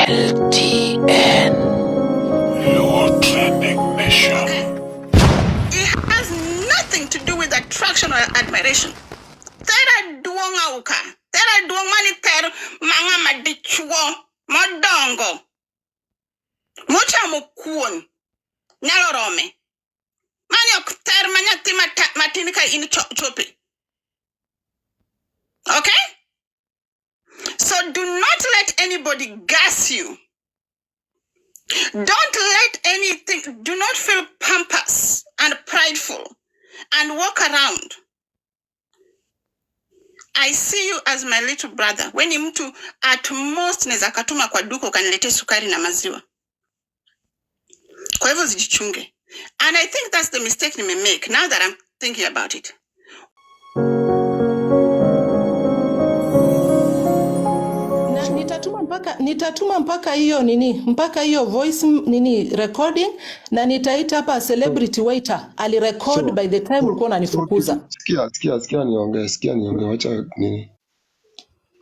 LTN. Your Trending Nation. Okay? It has nothing to do with attraction or admiration. Thera duong auka. Thera duong mani ter manga madichuo modongo. Mochamo kuon. Nyalo rome. Mani ok ter ma nyathi matin ka in chope. Okay? So do not let anybody gas you. Don't let anything, do not feel pompous and prideful and walk around. I see you as my little brother. We ni mtu at most naweza katuma kwa duka ukaniletea sukari na maziwa. Kwa hivyo zijichunge. And I think that's the mistake nime make now that I'm thinking about it. Na nitatuma mpaka hiyo nini, mpaka hiyo voice nini recording, na nitaita hapa celebrity waiter alirecord So, by the time ulikuwa so unanifukuza. Kitu, sikia, sikia, sikia niongee, sikia niongee, wacha nini.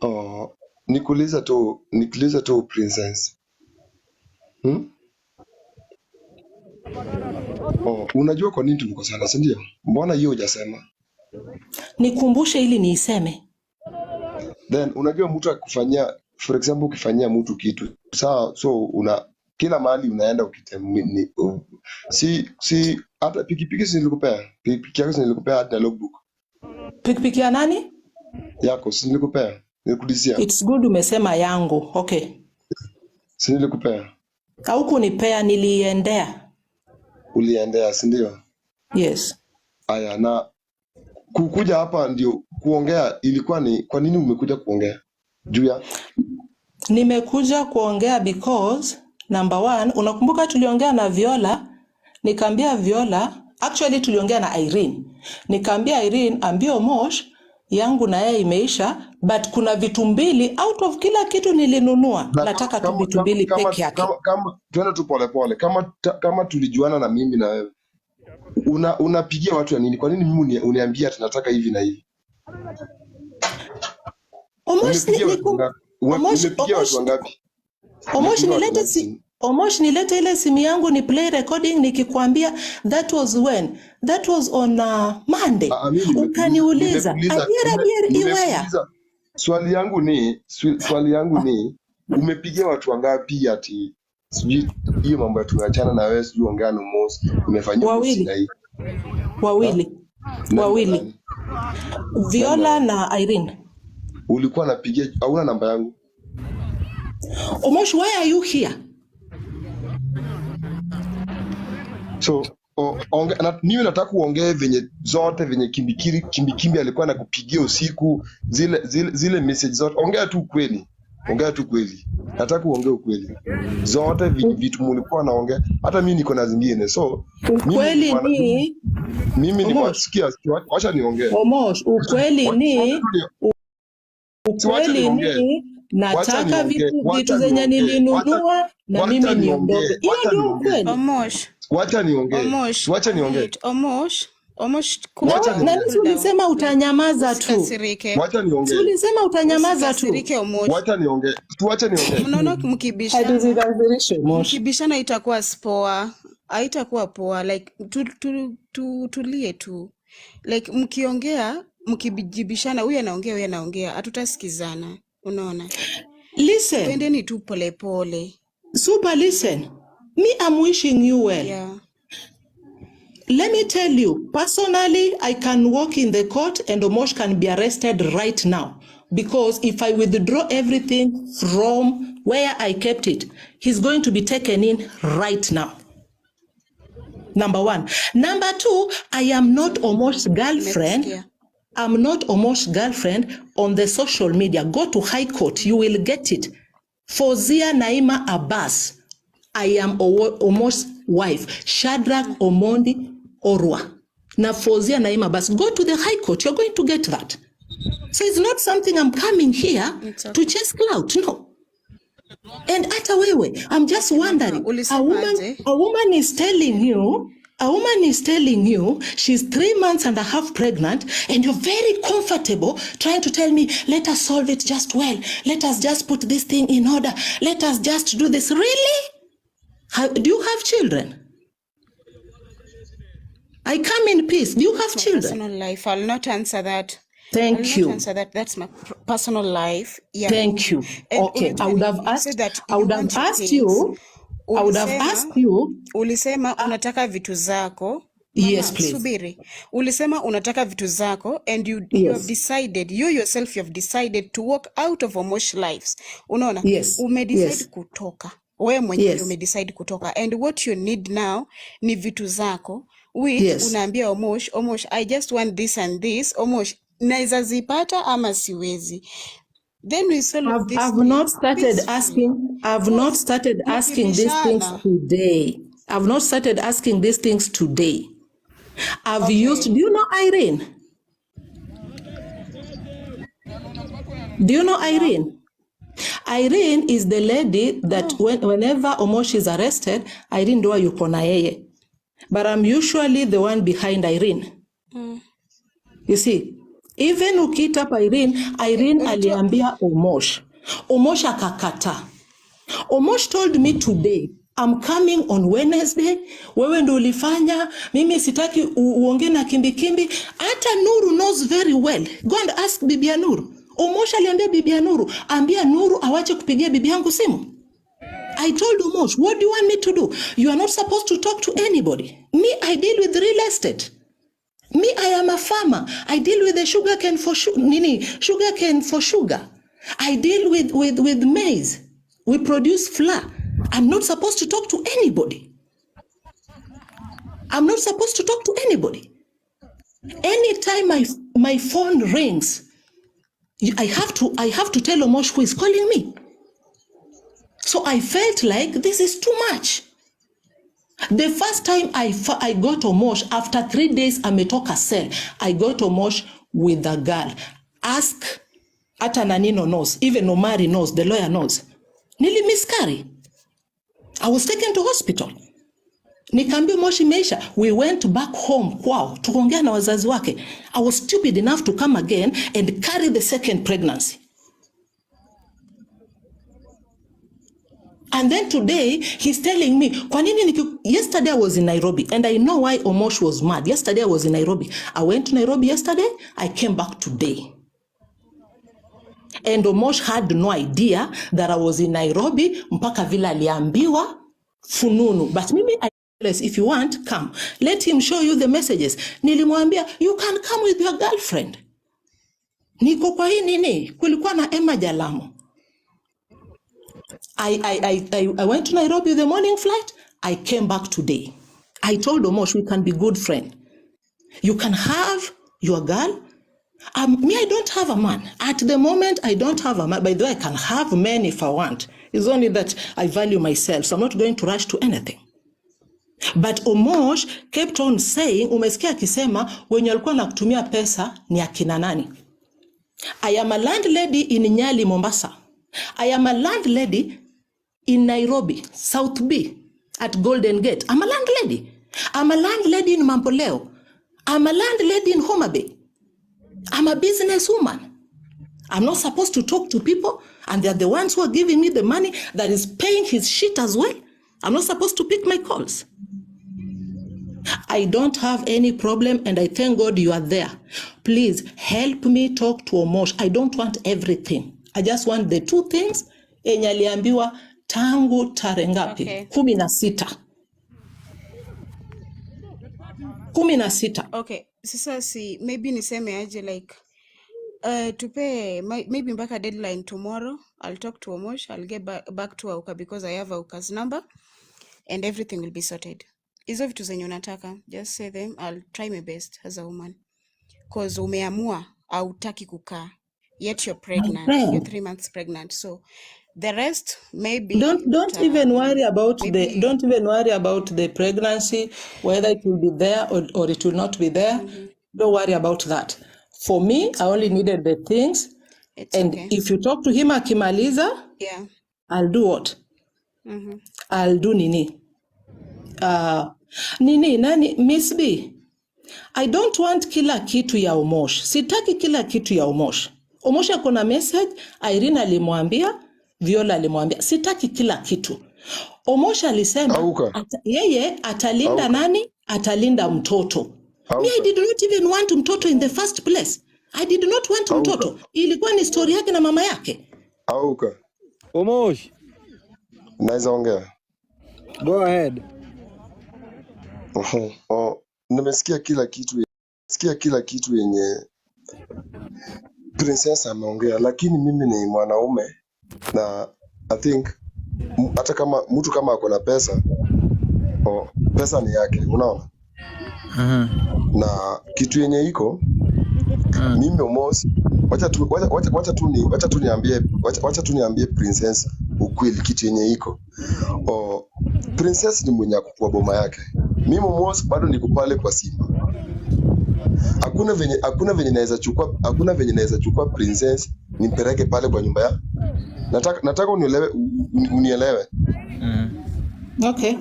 Oh, nikuulize tu, princess. Oh, unajua kwa nini tulikosana, si ndio? Mbona hiyo hujasema? Nikumbushe ili niiseme. Then unajua mtu akikufanyia, for example, ukifanyia mtu kitu sawa, so una kila mahali unaenda si hata pikipiki, si nilikupea pikipiki yako, si nilikupea hadi na logbook? Pikipiki ya nani? Yako, si nilikupea, nilikurudishia? It's good umesema yangu. Okay. Si nilikupea? Haukunipea, niliendea. Uliendea, si ndio? Yes. Aya, na kukuja hapa ndio kuongea ilikuwa ni kwa nini umekuja kuongea juu ya Nimekuja kuongea because number one, unakumbuka tuliongea na Viola, nikaambia Viola, actually tuliongea na Irene. Nikaambia Irene, ambia Omosh yangu na yeye imeisha, but kuna vitu mbili out of kila kitu nilinunua, Na kama, nataka tu kama, vitu kama, mbili kama, peke yake. kama tuende tu polepole, kama tulijuana na mimi na wewe, unapigia watu ya nini? Kwa nini mimi uniambia tunataka hivi na hivi? Omosh, ni, Umepigia watu wangapi? Omosh, Umepigia Omosh, watu wangapi? Omosh, Umepigia watu nilete wangapi si, simu? Omosh, nilete ile simu yangu ni play recording nikikwambia that was when, that was on Monday. Ah, ah, mimi nimekuuliza Ukaniuliza nimekuuliza adier adier iweya. Nimekuuliza swali yangu ni umepigia watu wangapi ati sijui hiyo mambo ya tumeachana na wewe, sijui ongea na Mos, nimefanyia Mos Wawili. Na hii. Wawili. Nani na Wawili. nani? Nani na Viola nani? Na Irene. Ulikuwa napigia, hauna namba yangu? Omosh, why are you here? So mimi nataka uongee venye zote venye kimbikimbi alikuwa anakupigia usiku, zile message zote. Ongea tu ukweli, ongea tu ukweli, nataka uongee ukweli zote vitu mulikuwa naongea. Hata mimi niko na zingine, so mimi ni Ukweli mwana, ni mimi ni Omosh, sikia, wacha niongee. Omosh, ukweli ni Si wacha ukweli niongee. ni Wacha nataka niongee, vitu wacha zenye niongee, wacha nilinunua na wacha mimi niondoke. niongee, Hiyo wacha ndio niongee. ukweli. Omosh, Wacha niongee, Omosh, wacha niongee. wait, Omosh, Omosh, cool Na Wacha we, na niongee. nisi down. ulisema utanyamaza tu. Usikasirike, Wacha Si niongee. ulisema utanyamaza tu. Usikasirike, Omosh. Wacha niongee, wacha niongee. Mnaona mkibishana, Hatusikasirishe, Omosh. Mkibishana itakuwa poa, haitakuwa poa. Like tulie tu, like mkiongea, mkijibishana, huyu anaongea, huyu anaongea, hatutasikizana. Unaona, Listen, twendeni tu polepole. Super, listen. Me, I'm wishing you well. Let me tell you, personally, I can walk in the court and Omosh can be arrested right now. Because if I withdraw everything from where I kept it, he's going to be taken in right now. Number one. Number two, I am not Omosh's girlfriend. Nimekusikia. I'm not Omosh's girlfriend on the social media. Go to High Court, you will get it. Fozia Naima Abbas. I am Omosh's wife, Shadrach Omondi Orwa. Na Fozia Naima Abbas. Go to the High Court, you're going to get that. So it's not something I'm coming here It's to okay. chase clout, no. And hata wewe, I'm just wondering, Ulisema aje? a woman is telling you A woman is telling you she's 3 months and a half pregnant, and you're very comfortable trying to tell me, "Let us solve it just well. Let us just put this thing in order. Let us just do this." Really? Do you have children? I come in peace. Do you have That's my children? personal life. I'll not answer that. I'll Thank not you. answer that. That's my personal life. Yeah. Thank you. And Okay. I unajua would have you said asked, that I you would have want your asked things. you, I would have Ulisema asked you, ulisema unataka vitu zako. Yes, Mama, please. subiri. Ulisema unataka vitu zako and you have Yes. decided, you yourself, you have decided to walk out of Omosh lives. Unaona? Umedecide kutoka. Wewe mwenyewe umedecide kutoka and what you need now ni vitu zako which unaambia Omosh, "Omosh, I just want this and this. Omosh, naweza zipata ama siwezi?" Then we solve this I've thing not started peacefully. asking, I've not Because started asking these things mkibishana today. I've not started asking these things today. I've used, do you know Irene? Do you know No. Irene? Irene is the lady that No. whenever Omosh is arrested, Irene ndo yuko na yeye. But I'm usually the one behind Irene. You see, even ukiita hapa Irene, Irene Unajua aliambia Omosh. Omosh akakataa. Omosh told me today, "I'm coming on Wednesday. Wewe ndo ulifanya, mimi sitaki uongee na Kimbikimbi." Hata Nuru knows very well. Go and ask bibi ya Nuru. Omosh aliambia bibi ya Nuru, "Ambia Nuru awache kupigia bibi yangu simu." I told Omosh, "What do you want me to do? You are not supposed to talk to anybody. Me, I deal with real estate. Me, I am a farmer. I deal with the sugar cane for nini, sugar cane for sugar. I deal with maize. We produce flour. I'm not supposed to talk to anybody. I'm not supposed to talk to anybody. Anytime my phone rings, I have to tell Omosh who is calling me." So I felt like this is too much. The first time I got Omosh, after 3 days ametoka cell, I got Omosh with a girl. Ask hata Nanino knows, even Omari knows, the lawyer knows. Nili miscarry. I was taken to hospital. Nikaambia Omosh imeisha. We went back home kwao, tukaongea na wazazi wake. I was stupid enough to come again and carry the second pregnancy. And then today he's telling me, kwa nini yesterday I was in Nairobi and I know why Omosh was mad. Yesterday I was in Nairobi. I went to Nairobi yesterday, I came back today. And Omosh had no idea that I was in Nairobi mpaka vile aliambiwa fununu. But mimi if you want, come. Let him show you the messages. Nilimwambia, "You can come with your girlfriend. Niko kwa hii nini?" Kulikuwa na Emma Jalamo. I went to Nairobi with the morning flight. I came back today. I told Omosh, "We can be good friends. You can have your girl. Me, I don't have a man. At the moment, I don't have a man. By the way, I can have men if I want. It's only that I value myself, so I'm not going to rush to anything." But Omosh kept on saying, umesikia akisema wenye walikuwa na kutumia pesa ni akina nani? I am a landlady in Nyali, Mombasa. I am a landlady in Nairobi, South B, at Golden Gate. I'm a landlady. I'm a landlady in Mamboleo. I'm a landlady in Homa Bay. I'm a businesswoman. I'm not supposed to talk to people, and they're the ones who are giving me the money that is paying his shit as well. I'm not supposed to pick my calls. I don't have any problem, and I thank God you are there. Please help me talk to Omosh. I don't want everything. I just want the two things yenye aliambiwa tangu tarehe ngapi? Okay. 16. 16. Okay. Sasa si maybe niseme aje, like tupe maybe mpaka deadline tomorrow. I'll talk to Omosh. I'll get back to Auka because I have Auka's number and everything will be sorted. Hizo vitu zenye unataka, just say them. I'll try my best as a woman. 'Cause umeamua hautaki kukaa. Yet you're My pregnant. You're friend. 3 months pregnant. So the rest maybe Don't even worry about the maybe don't even worry about the pregnancy, whether it will be there or it will not be there. Don't worry about that. For me, It's I only okay. needed the things. It's And okay. if you talk to him akimaliza, I'll do what? I'll do nini? Nini nani Miss B? I don't want kila kitu ya Omosh. Sitaki kila kitu ya Omosh. Omosh ako na message, Irene alimwambia, Viola alimwambia, sitaki kila kitu. Omosh alisema Auka. Yeye atalinda Auka. nani? Atalinda mtoto. Me, I Auka. did not even want mtoto in the first place. I did not want Auka. mtoto. Ilikuwa ni story yake na mama yake. Auka. Omosh, Naweza ongea. go ahead. Oh, nimesikia kila kitu, sikia kila kitu yenye Princess ameongea, lakini mimi ni mwanaume na I think hata kama mtu kama ako na pesa, oh, pesa ni yake, unaona? Na kitu yenye iko mimi Omosh, wacha tu niambie, wacha tu niambie Princess ukweli kitu yenye iko. Oh, Princess ni mwenye ako kwa boma yake. Mimi Omosh bado niko pale kwa Simba. Hakuna venye naweza chukua Princess nimpeleke pale kwa nyumba ya. Nataka unielewe, unielewe. Okay.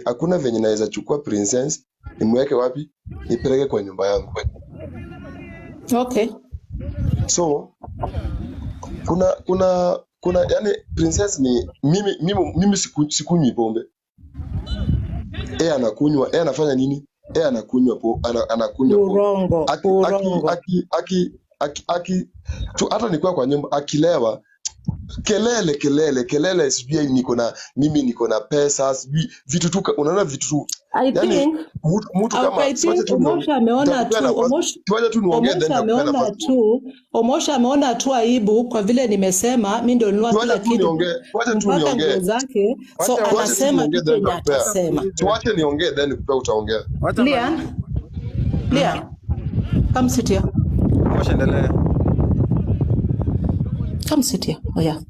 Hakuna venye naweza chukua Princess nimweke wapi? Nipeleke kwa nyumba yangu. Okay. So kuna yani Princess ni mimi sikunywi pombe. Yeye anakunywa, yeye anafanya nini? Yeye anakunywa anakunywa pombe. Urongo, Aki aki urongo. aki aki aki, aki tu hata nikuwa kwa nyumba akilewa, kelele kelele kelele, sijui niko na mimi niko na pesa, sijui vitu tu, unaona vitu tu I yani think mtu kama I siwache think tu niongee, Omosha ameona nitakupea tu nafasi, Omosh siwache tu niongee then Omosha nitakupea ameona nafasi. tu Omosha ameona tu aibu kwa vile nimesema mi ndio ninunua Tuache kila tu kitu niongee, tuache tu mpaka nguo niongee, zake, so Wacha tuache tu anasema niongee tu then kenye nitakupea. atasema. Tuache niongee then nikupea, utaongea. Wacha Lian, malize. Lian, come sit here. Omosh, endelea. Come sit here. Oh yeah.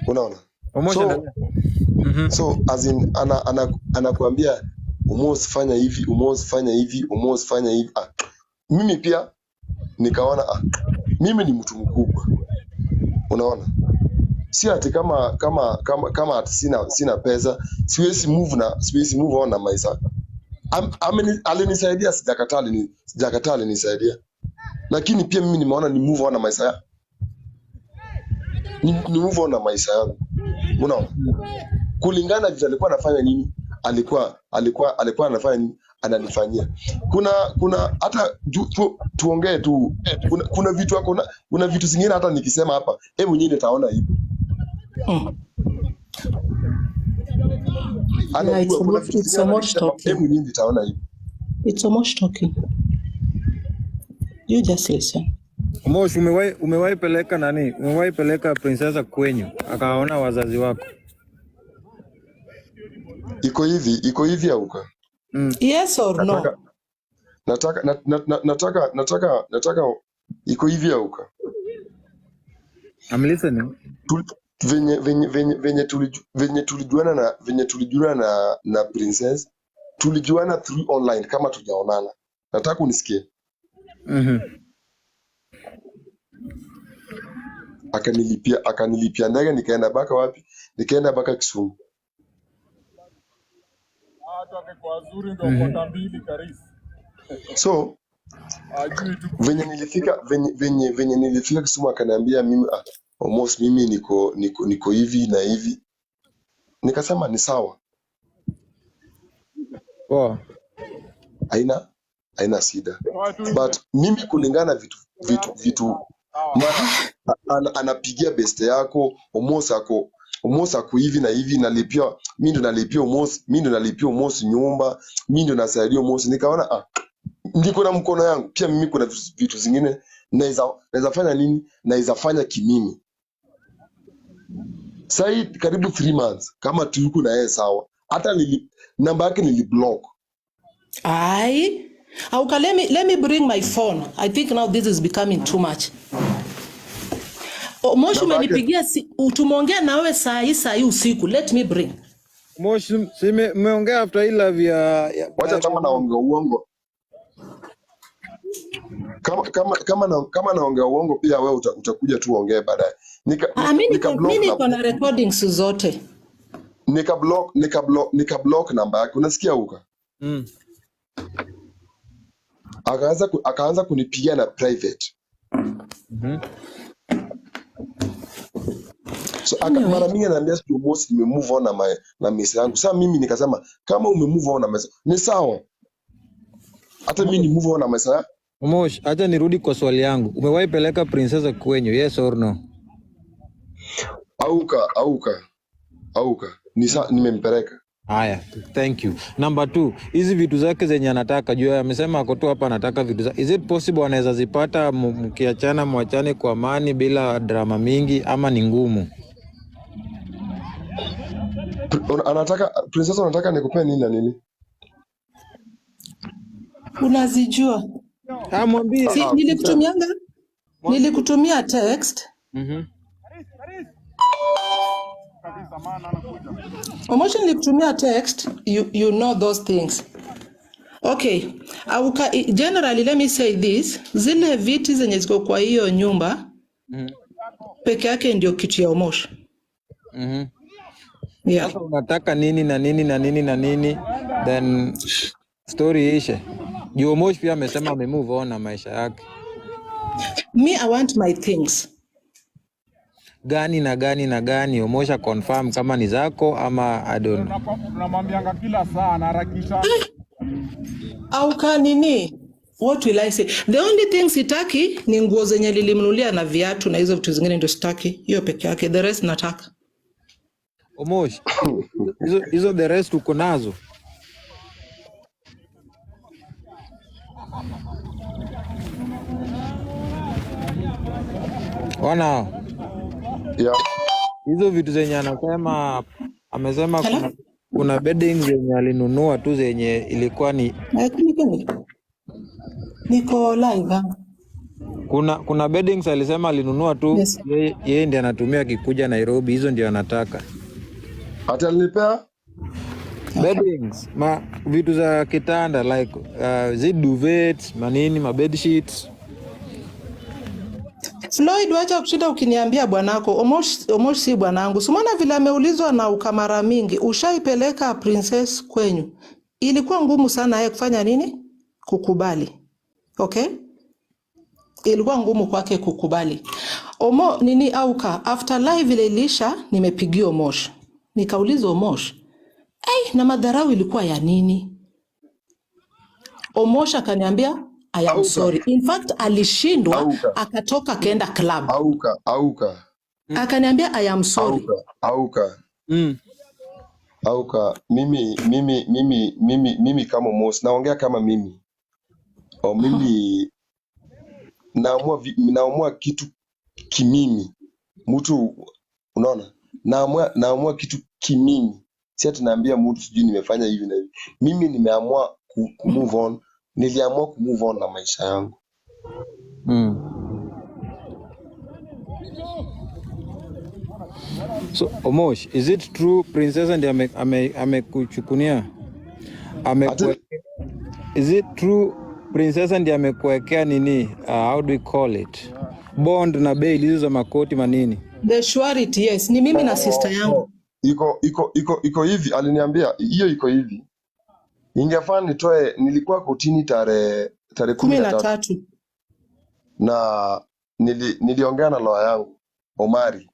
Unaona? Omosh, So endelea. so as in anakuambia Omosh fanya hivi, Omosh fanya hivi, Omosh fanya hivi. Ah, mimi pia nikaona, ah, mimi ni mtu mkubwa. Unaona? Si ati kama ati sina pesa, siwezi move on na maisha. Alinisaidia, sijakataa alinisaidia. Lakini pia mimi nimeona ni move on na maisha ni move on na maisha yangu. Unaona? Kulingana vile alikuwa anafanya nini? Alikuwa anafanya nini? Ananifanyia. Kuna hata tuongee tu, kuna vitu kuna vitu zingine hata nikisema hapa, hebu mwenyewe nitaona hivi. Yeah, Anajua it's kuna Omosh, vitu it's zingine hata Omosh nikisema, talking. hebu mwenyewe nitaona hivi. It's Omosh talking. You just listen. Omosh, umewahi peleka nani? Umewahi peleka princess kwenyu akaona wazazi wako? Iko hivi auka. Yes or no? Nataka nataka iko hivi auka. I'm listening. Venye tulijuana na Princess, tulijuana through online kama tujaonana. Nataka unisikie. Akanilipia ndege nikaenda baka wapi? Nikaenda baka Kisumu. So venye nilifika Kisumu akaniambia mimi, ah, almost mimi niko hivi na hivi. Nikasema ni sawa. Poa. Haina shida. But mimi kulingana vitu mara anapigia best yako Omosh ako hivi na hivi, nalipia mimi ndo nalipia Omosh, mimi ndo nalipia Omosh nyumba, mimi ndo nasaidia Omosh. Nikaona, ah, niko na mkono yangu pia mimi, kuna vitu zingine naweza fanya nini, naweza fanya kimimi. Sahii karibu 3 months kama tuko na yeye sawa, hata namba yake niliblock. Ai. Auka, let me bring my phone. I think now this is becoming too much. Moshi, Namba yake umenipigia tumeongea na wewe saa hii usiku. Let me bring. Moshi, si mmeongea after hii love ya Wacha kama naongea uongo, kama naongea uongo pia wewe utakuja tu uongee baadaye. Ah, mimi Nika niko block mimi na niko na recordings zote. Nika block namba yake, unasikia uka? Mm. Akaanza kunipigia na private. So Anyway. mara mingi ananiambia sijui Omosh nime move on na maisha yangu. Sasa mimi nikasema kama ume move on na maisha ni sawa, hata mimi ni move on na maisha. Omosh, acha nirudi kwa swali yangu. Umewahi peleka princess kwenyu? Yes or no? Auka, auka, auka, nimempeleka. Haya, thank you. Number two, hizi vitu zake zenye anataka juu amesema ako tu hapa anataka vitu zake. Is it possible anaweza zipata mkiachana, mwachane kwa amani bila drama mingi ama ni ngumu? Anataka princess, anataka nikupee nini na nini? Unazijua. Ah, mwambie. Si Ah, nilikutumianga, nilikutumia text. Omosh, nilikutumia text, you know those things. Okay. Auka, generally let me say this, zile viti zenye ziko kwa hiyo nyumba peke yake ndio kitu ya Omosh. Yeah. Sasa unataka nini na nini na nini na nini, then story ishe. Juu Omosh pia amesema ame move on na maisha yake. Me, I want my things. Gani na gani na gani? Omosh confirm kama ni zako ama I don't know. Tunamwambianga kila saa anaharakisha. Auka nini? What will I say? The only thing sitaki ni nguo zenye nilimnunulia na viatu na hizo vitu zingine ndio sitaki. Hiyo peke yake. The rest nataka. Omosh, hizo the rest uko nazo? Ona Yeah. hizo vitu zenye anasema, amesema Hello? kuna beddings zenye alinunua tu zenye ilikuwa ni Niko live, ah. kuna beddings alisema alinunua tu. Yes. Yeye ndiye anatumia akikuja Nairobi, hizo ndio anataka. Ati alinipea Beddings, ma vitu za kitanda like zi duvets, manini, ma bed sheets. Floyd, wacha kushinda ukiniambia bwanako. Omosh, Omosh si bwanangu. Simona vile ameulizwa na ukamara mingi, ushaipeleka princess kwenyu? Ilikuwa ngumu sana yeye kufanya nini? Kukubali. Okay? Ilikuwa ngumu kwake kukubali. Omo nini auka after live ile ilisha, nimepigia Omosh. Nikauliza Omosh, "Hey, na madharau ilikuwa ya nini?" Omosh akaniambia I am Auka. sorry. In fact alishindwa Auka. akatoka akaenda club. Auka, auka, Akaniambia I am sorry. auka, auka, auka. Mimi kama Omosh naongea kama mimi. O, mimi naamua kitu kimimi. Mtu unaona? Naamua kitu kimimi. Si ati naambia mtu sijui nimefanya hivi na hivi. Mimi nimeamua ku move on. Niliamua ku move on na maisha yangu. So Omosh, is it true princess ndiye amekuchukunia Ati is it true princess ndiye amekuwekea nini, how do we call it, bond na bail hizo za makoti manini? The surety, yes, ni mimi na sister yangu. Iko hivi, aliniambia hiyo iko hivi. Ingefaa nitoe, nilikuwa kotini tarehe kumi kumi na na tatu tatu. na niliongea na lawyer yangu Omari.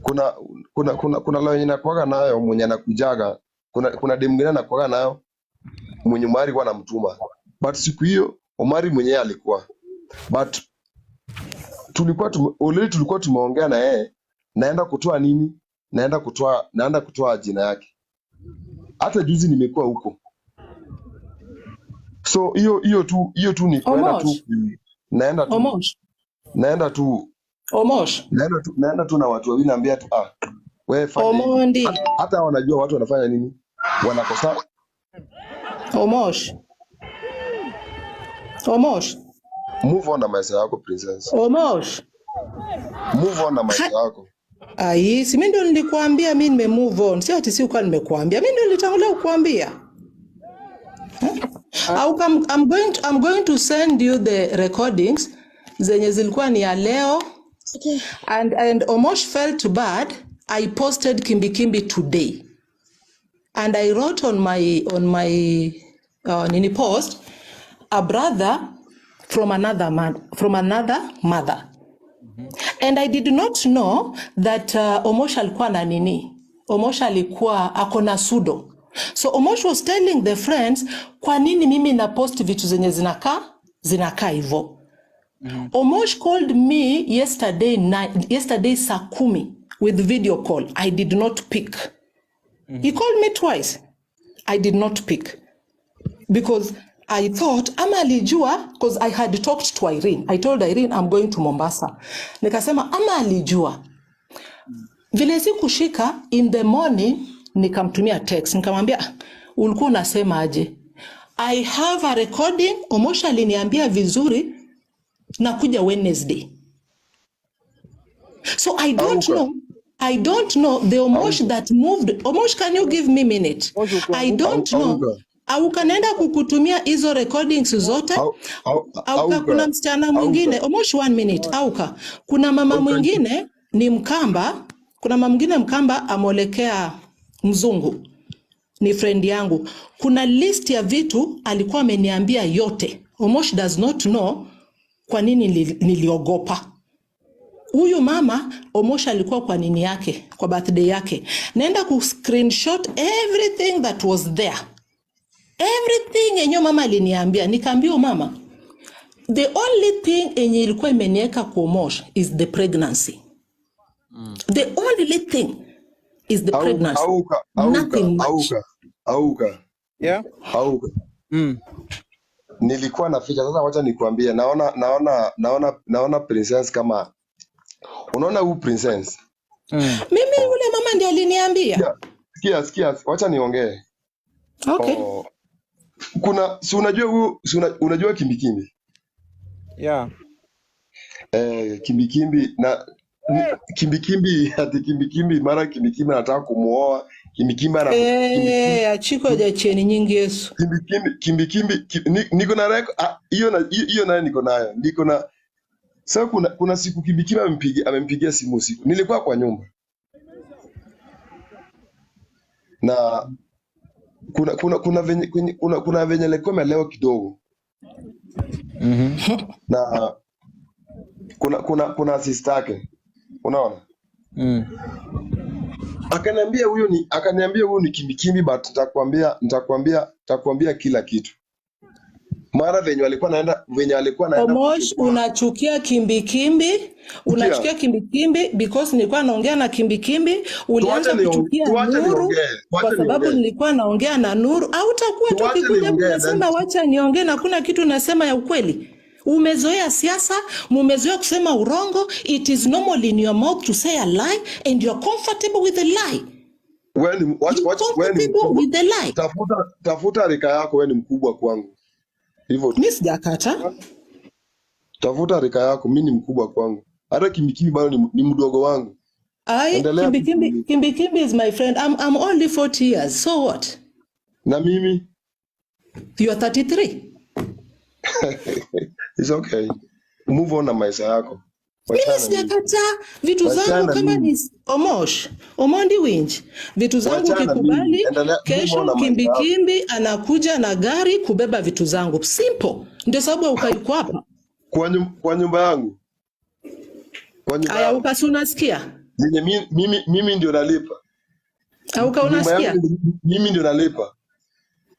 Kuna lawyer yenye nakuaga nayo mwenye anakujaga, kuna demu mwingine anakuaga nayo mwenye Omari huwa anamtuma, but siku hiyo Omari mwenyewe alikuwa, but already tulikuwa tumeongea na yeye, naenda kutoa nini, naenda kutoa jina yake. Hata juzi nimekuwa huko, so hiyo tu ni kuenda tu Omosh, naenda tu Omosh, naenda tu Omosh, naenda tu na watu wawili, naambia tu, ah, wewe fanya hivi. Omondi, Hata wanajua watu wanafanya nini, wanakosa. Omosh, Omosh, Move on na maisha yako, princess. Omosh. Move on na maisha yako. Ai, si mimi ndio nilikuambia mimi nime move on. Si ati si kwa nimekuambia. Mimi ndio nilitangulia kukuambia. Au I'm going to send you the recordings zenye zilikuwa ni ya leo. And Omosh felt bad. I posted Kimbikimbi today and I wrote on my nini post, a brother from another man, from another mother. And I did not know that Omosh alikuwa na nini. Omosh alikuwa ako na pseudo. So Omosh was telling the friends, kwa nini mimi na post vitu zenye zinakaa hivyo? Omosh called me yesterday night, yesterday saa 10 with video call. I did not pick. He called me twice. I did not pick because I thought ama alijua, because I had talked to Irene. I told Irene I'm going to Mombasa. Nikasema ama alijua. Vile sikushika in the morning, nikamtumia text, nikamwambia, "Ah, ulikuwa unasema aje?" I have a recording. Omosh aliniambia vizuri nakuja Wednesday. So I don't Auka. Know. I don't know the Omosh Auka. That moved. Omosh, can you give me minute? Omosh, I ukianguka don't know. Auka. Auka, naenda kukutumia hizo recordings zote. Auka, kuna Auka. msichana mwingine. Auka. Omosh, one minute. Auka, kuna mama Auka. mwingine ni Mkamba. Kuna mama mwingine Mkamba ameolekea mzungu, ni friend yangu. Kuna list ya vitu alikuwa ameniambia yote. Omosh does not know kwa nini niliogopa huyu mama. Omosh alikuwa kwa nini yake, kwa birthday yake, naenda ku screenshot everything that was there, everything yenye mama aliniambia. Nikaambia huyu mama, the only thing yenye ilikuwa imeniweka kwa Omosh is the pregnancy. The only thing is the Auka. pregnancy. Auka. Auka. Nothing much. Auka. Auka. Yeah. Auka. Nilikuwa na ficha sasa, wacha nikuambie, naona Princess kama unaona huyu Princess. Mimi yule mama ndiye aliniambia. Sikia, sikia, sikia, wacha niongee. Okay. Oh, kuna si unajua huyu si unajua Kimbikimbi? Yeah. Eh, Kimbikimbi na Kimbikimbi, ati Kimbikimbi, mara Kimbikimbi anataka kumuoa Kimbikimbi ana Kimbikimbi. Eh, achiko jacheni nyingi Yesu. Kimbikimbi, Kimbikimbi, niko na ah, hiyo nayo niko nayo, niko na sasa. Kuna siku Kimbikimbi amempigia simu usiku, nilikuwa kwa nyumba na kuna venye alikuwa amelewa kidogo na kuna sister yake, unaona, akaniambia huyu ni Kimbikimbi, but nitakwambia kila kitu. Mara venye alikuwa naenda Omosh, kuchukua unachukia Kimbikimbi, unachukia sikia Kimbikimbi because nilikuwa naongea na Kimbikimbi, ulianza kuchukia tuache Nuru niongee, kwa tuache sababu niongee, nilikuwa naongea na Nuru. Au utakuwa tu tuache ukikuja niongee then unasema wacha niongee na kuna kitu nasema ya ukweli. Umezoea siasa, mumezoea kusema urongo. It is normal in your mouth to say a lie and you are comfortable with the lie. Wewe ni wacha You wacha wewe ni comfortable mkubwa. with the lie. Tafuta rika yako, wewe ni mkubwa kwangu. Hivyo tu. Mi sijakata. Tafuta rika yako, mimi ni mkubwa kwangu. Hata Kimbikimbi bado ni mdogo wangu. I Endelea tu. Kimbikimbi, Kimbikimbi is my friend. I'm only 40 years. So what? Na mimi You are 33. It's okay. Move on na maisha yako. Mimi Wachana na mimi. sijakataa vitu zangu Wachana kama mimi. ni Omosh, Omondi Winch. Vitu zangu Wachana mimi. ukikubali, Endelea, move on kesho na maisha yako. Kimbikimbi anakuja na gari kubeba vitu zangu. Simple. Ndio sababu Auka yuko hapa. Kwa nyumba yangu. Kwa nyumba Aya, yangu. Auka, si unasikia? Yenye mimi ndio nalipa. Auka, Nyumba unasikia? yangu mimi ndio nalipa.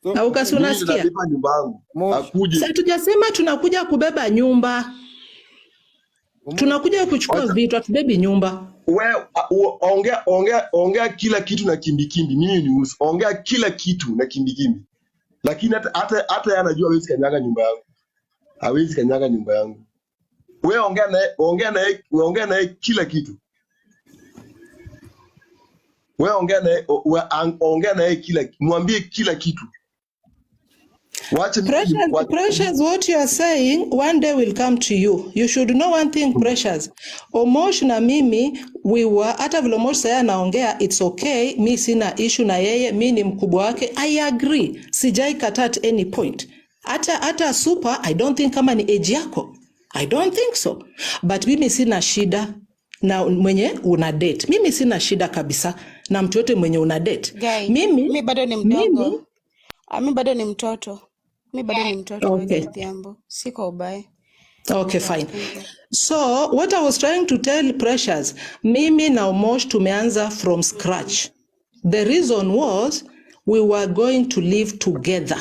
So, Auka, si Mimi ndio unasikia? nalipa nyumba yangu. Mosh, Akuje. Sasa tujasema tunakuja kubeba nyumba. Omosh, Tunakuja kuchukua Wacha vitu, hatubebi nyumba. wewe ongea kila kitu na Kimbikimbi. Mimi nihusu. Ongea kila kitu na Kimbikimbi. Lakini hata yeye anajua hawezi kanyaga nyumba yangu. Hawezi kanyaga nyumba yangu. Wewe ongea naye kila kitu. Wewe ongea naye kila, mwambie kila kitu. Wache mimi Precious, wache, Precious, what you are saying, one day will come to you. You should know one thing, Precious. Omosh na mimi, we were, hata vile Omosh sasa anaongea, it's okay, mi sina issue na yeye, mi ni mkubwa wake. I agree. Sijai kataa at any point. Hata super, I don't think kama ni age yako. I don't think so. But mimi sina shida. Na mwenye una date. Mimi sina shida kabisa na mtu yote mwenye una date. Guy, Mimi mi bado ni mimi mdogo. Ah, mi bado ni mtoto. Mi bado ni mtoto, okay. Odhiambo. Si kwa ubaya. Okay, Yeah, fine. thank you. So what I was trying to tell Precious, mimi na Omosh tumeanza from scratch. The reason was we were going to live together.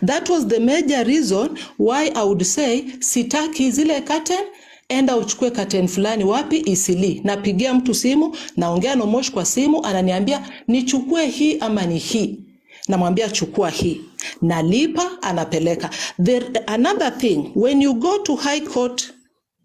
That was the major reason why I would say sitaki zile curtain, enda uchukue curtain fulani wapi Eastleigh. Napigia mtu simu, naongea na Omosh kwa simu, ananiambia nichukue hii ama ni hii. Namwambia chukua hii, nalipa, anapeleka. Another thing, when you go to High Court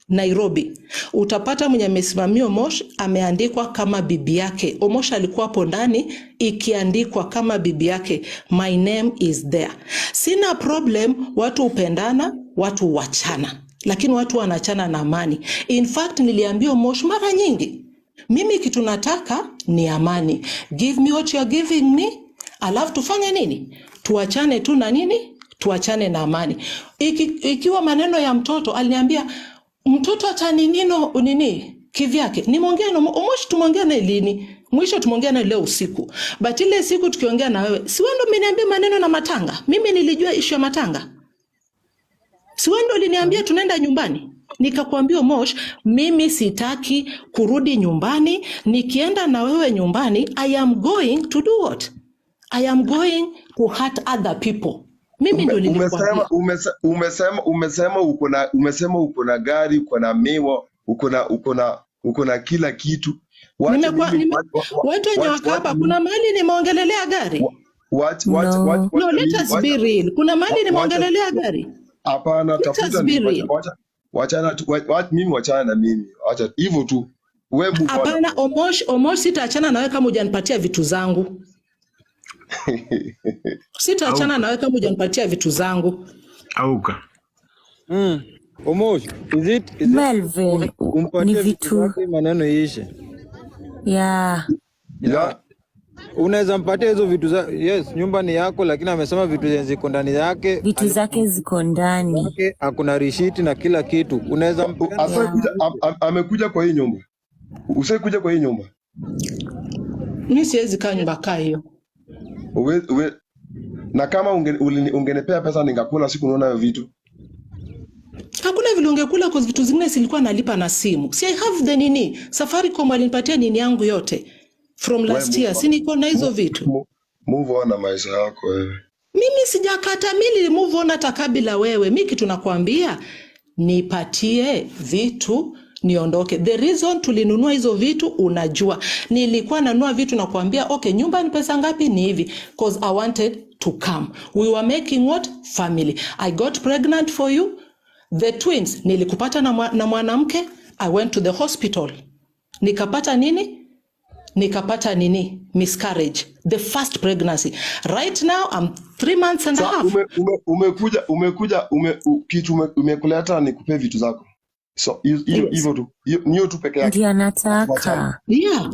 Nairobi, utapata mwenye amesimamia Omosh ameandikwa kama bibi yake. Omosh alikuwa hapo ndani ikiandikwa kama bibi yake, my name is there. Sina problem, watu hupendana, watu huachana, lakini watu wanachana na amani. In fact, niliambia Omosh mara nyingi, mimi kitu nataka ni amani. Give me what you are giving me, alafu tufanye nini? Tuachane tu na nini? Tuachane na amani. Ikiwa maneno ya mtoto, aliniambia mtoto ataninino nini kivyake. Nimeongea na Omosh, tumeongea naye lini? Mwisho tumeongea naye leo usiku. But ile siku tukiongea na wewe, si wewe ndo umeniambia maneno na matanga? Mimi nilijua issue ya matanga. Si wewe ndo uliniambia tunaenda nyumbani? Nikakwambia Omosh, mimi sitaki kurudi nyumbani. Nikienda na wewe nyumbani, I am going to do what? I am going to hurt other people. Mimi ndo nilikwambia. Umesema uko na gari, uko na miwa, uko na kila kitu. Wacha mimi Watu wenye wako wacha hapa, mimi kuna mahali nimeongelelea gari? wacha wacha No. wacha No, wacha let mimi us be wacha real. Kuna mahali wacha nimeongelelea gari? Hapana, Let us tafuta be ni wacha real. wacha wachana tu mimi wachana na mimi. Wacha hivyo tu. Wewe move on. Hapana, Omosh, Omosh, sitaachana nawe kama hujanipatia vitu zangu. Sitaachana nawe kama hujanipatia vitu zangu. Auka. Omosh, is it Melvin, ni umpatie vitu vitu zake maneno iishe? Yeah. Yeah. Unaweza mpatia hizo vitu za, yes, nyumba ni yako, lakini amesema vitu zenye ziko ndani yake Vitu zake ziko ndani. Yake akuna rishiti na kila kitu. Unaweza mpea Asai kuja amekuja kwa hii nyumba. Usai kuja kwa hii nyumba. Mi siwezi kaa nyumba kaa hiyo. Na kama ungenipea pesa ningakula siku unaona hiyo vitu. Hakuna vile ungekula kwa vitu zingine silikuwa nalipa na simu. Si I have the nini? Safaricom alinipatia nini yangu yote from We last move year. on. Si niko na hizo vitu. Move on na maisha yako wewe. Mimi sijakata, mi nilimove on hata kabla wewe. Mi kitu nakwambia, nipatie vitu niondoke. The reason tulinunua hizo vitu unajua. Nilikuwa nanunua vitu na kuambia okay, nyumba ni pesa ngapi? Ni hivi. Cause I wanted to come. We were making what? Family. I got pregnant for you. The twins nilikupata na mwanamke. I went to the hospital. Nikapata nini? Nikapata nini? Miscarriage. The first pregnancy. Right now I'm 3 months and a Sa half. umekuja kitu umekuleta nikupe vitu zako. So hiyo hiyo Yes. hivyo tu. Hiyo ni hiyo tu peke yake. Ndiyo Wachana. anataka, Yeah.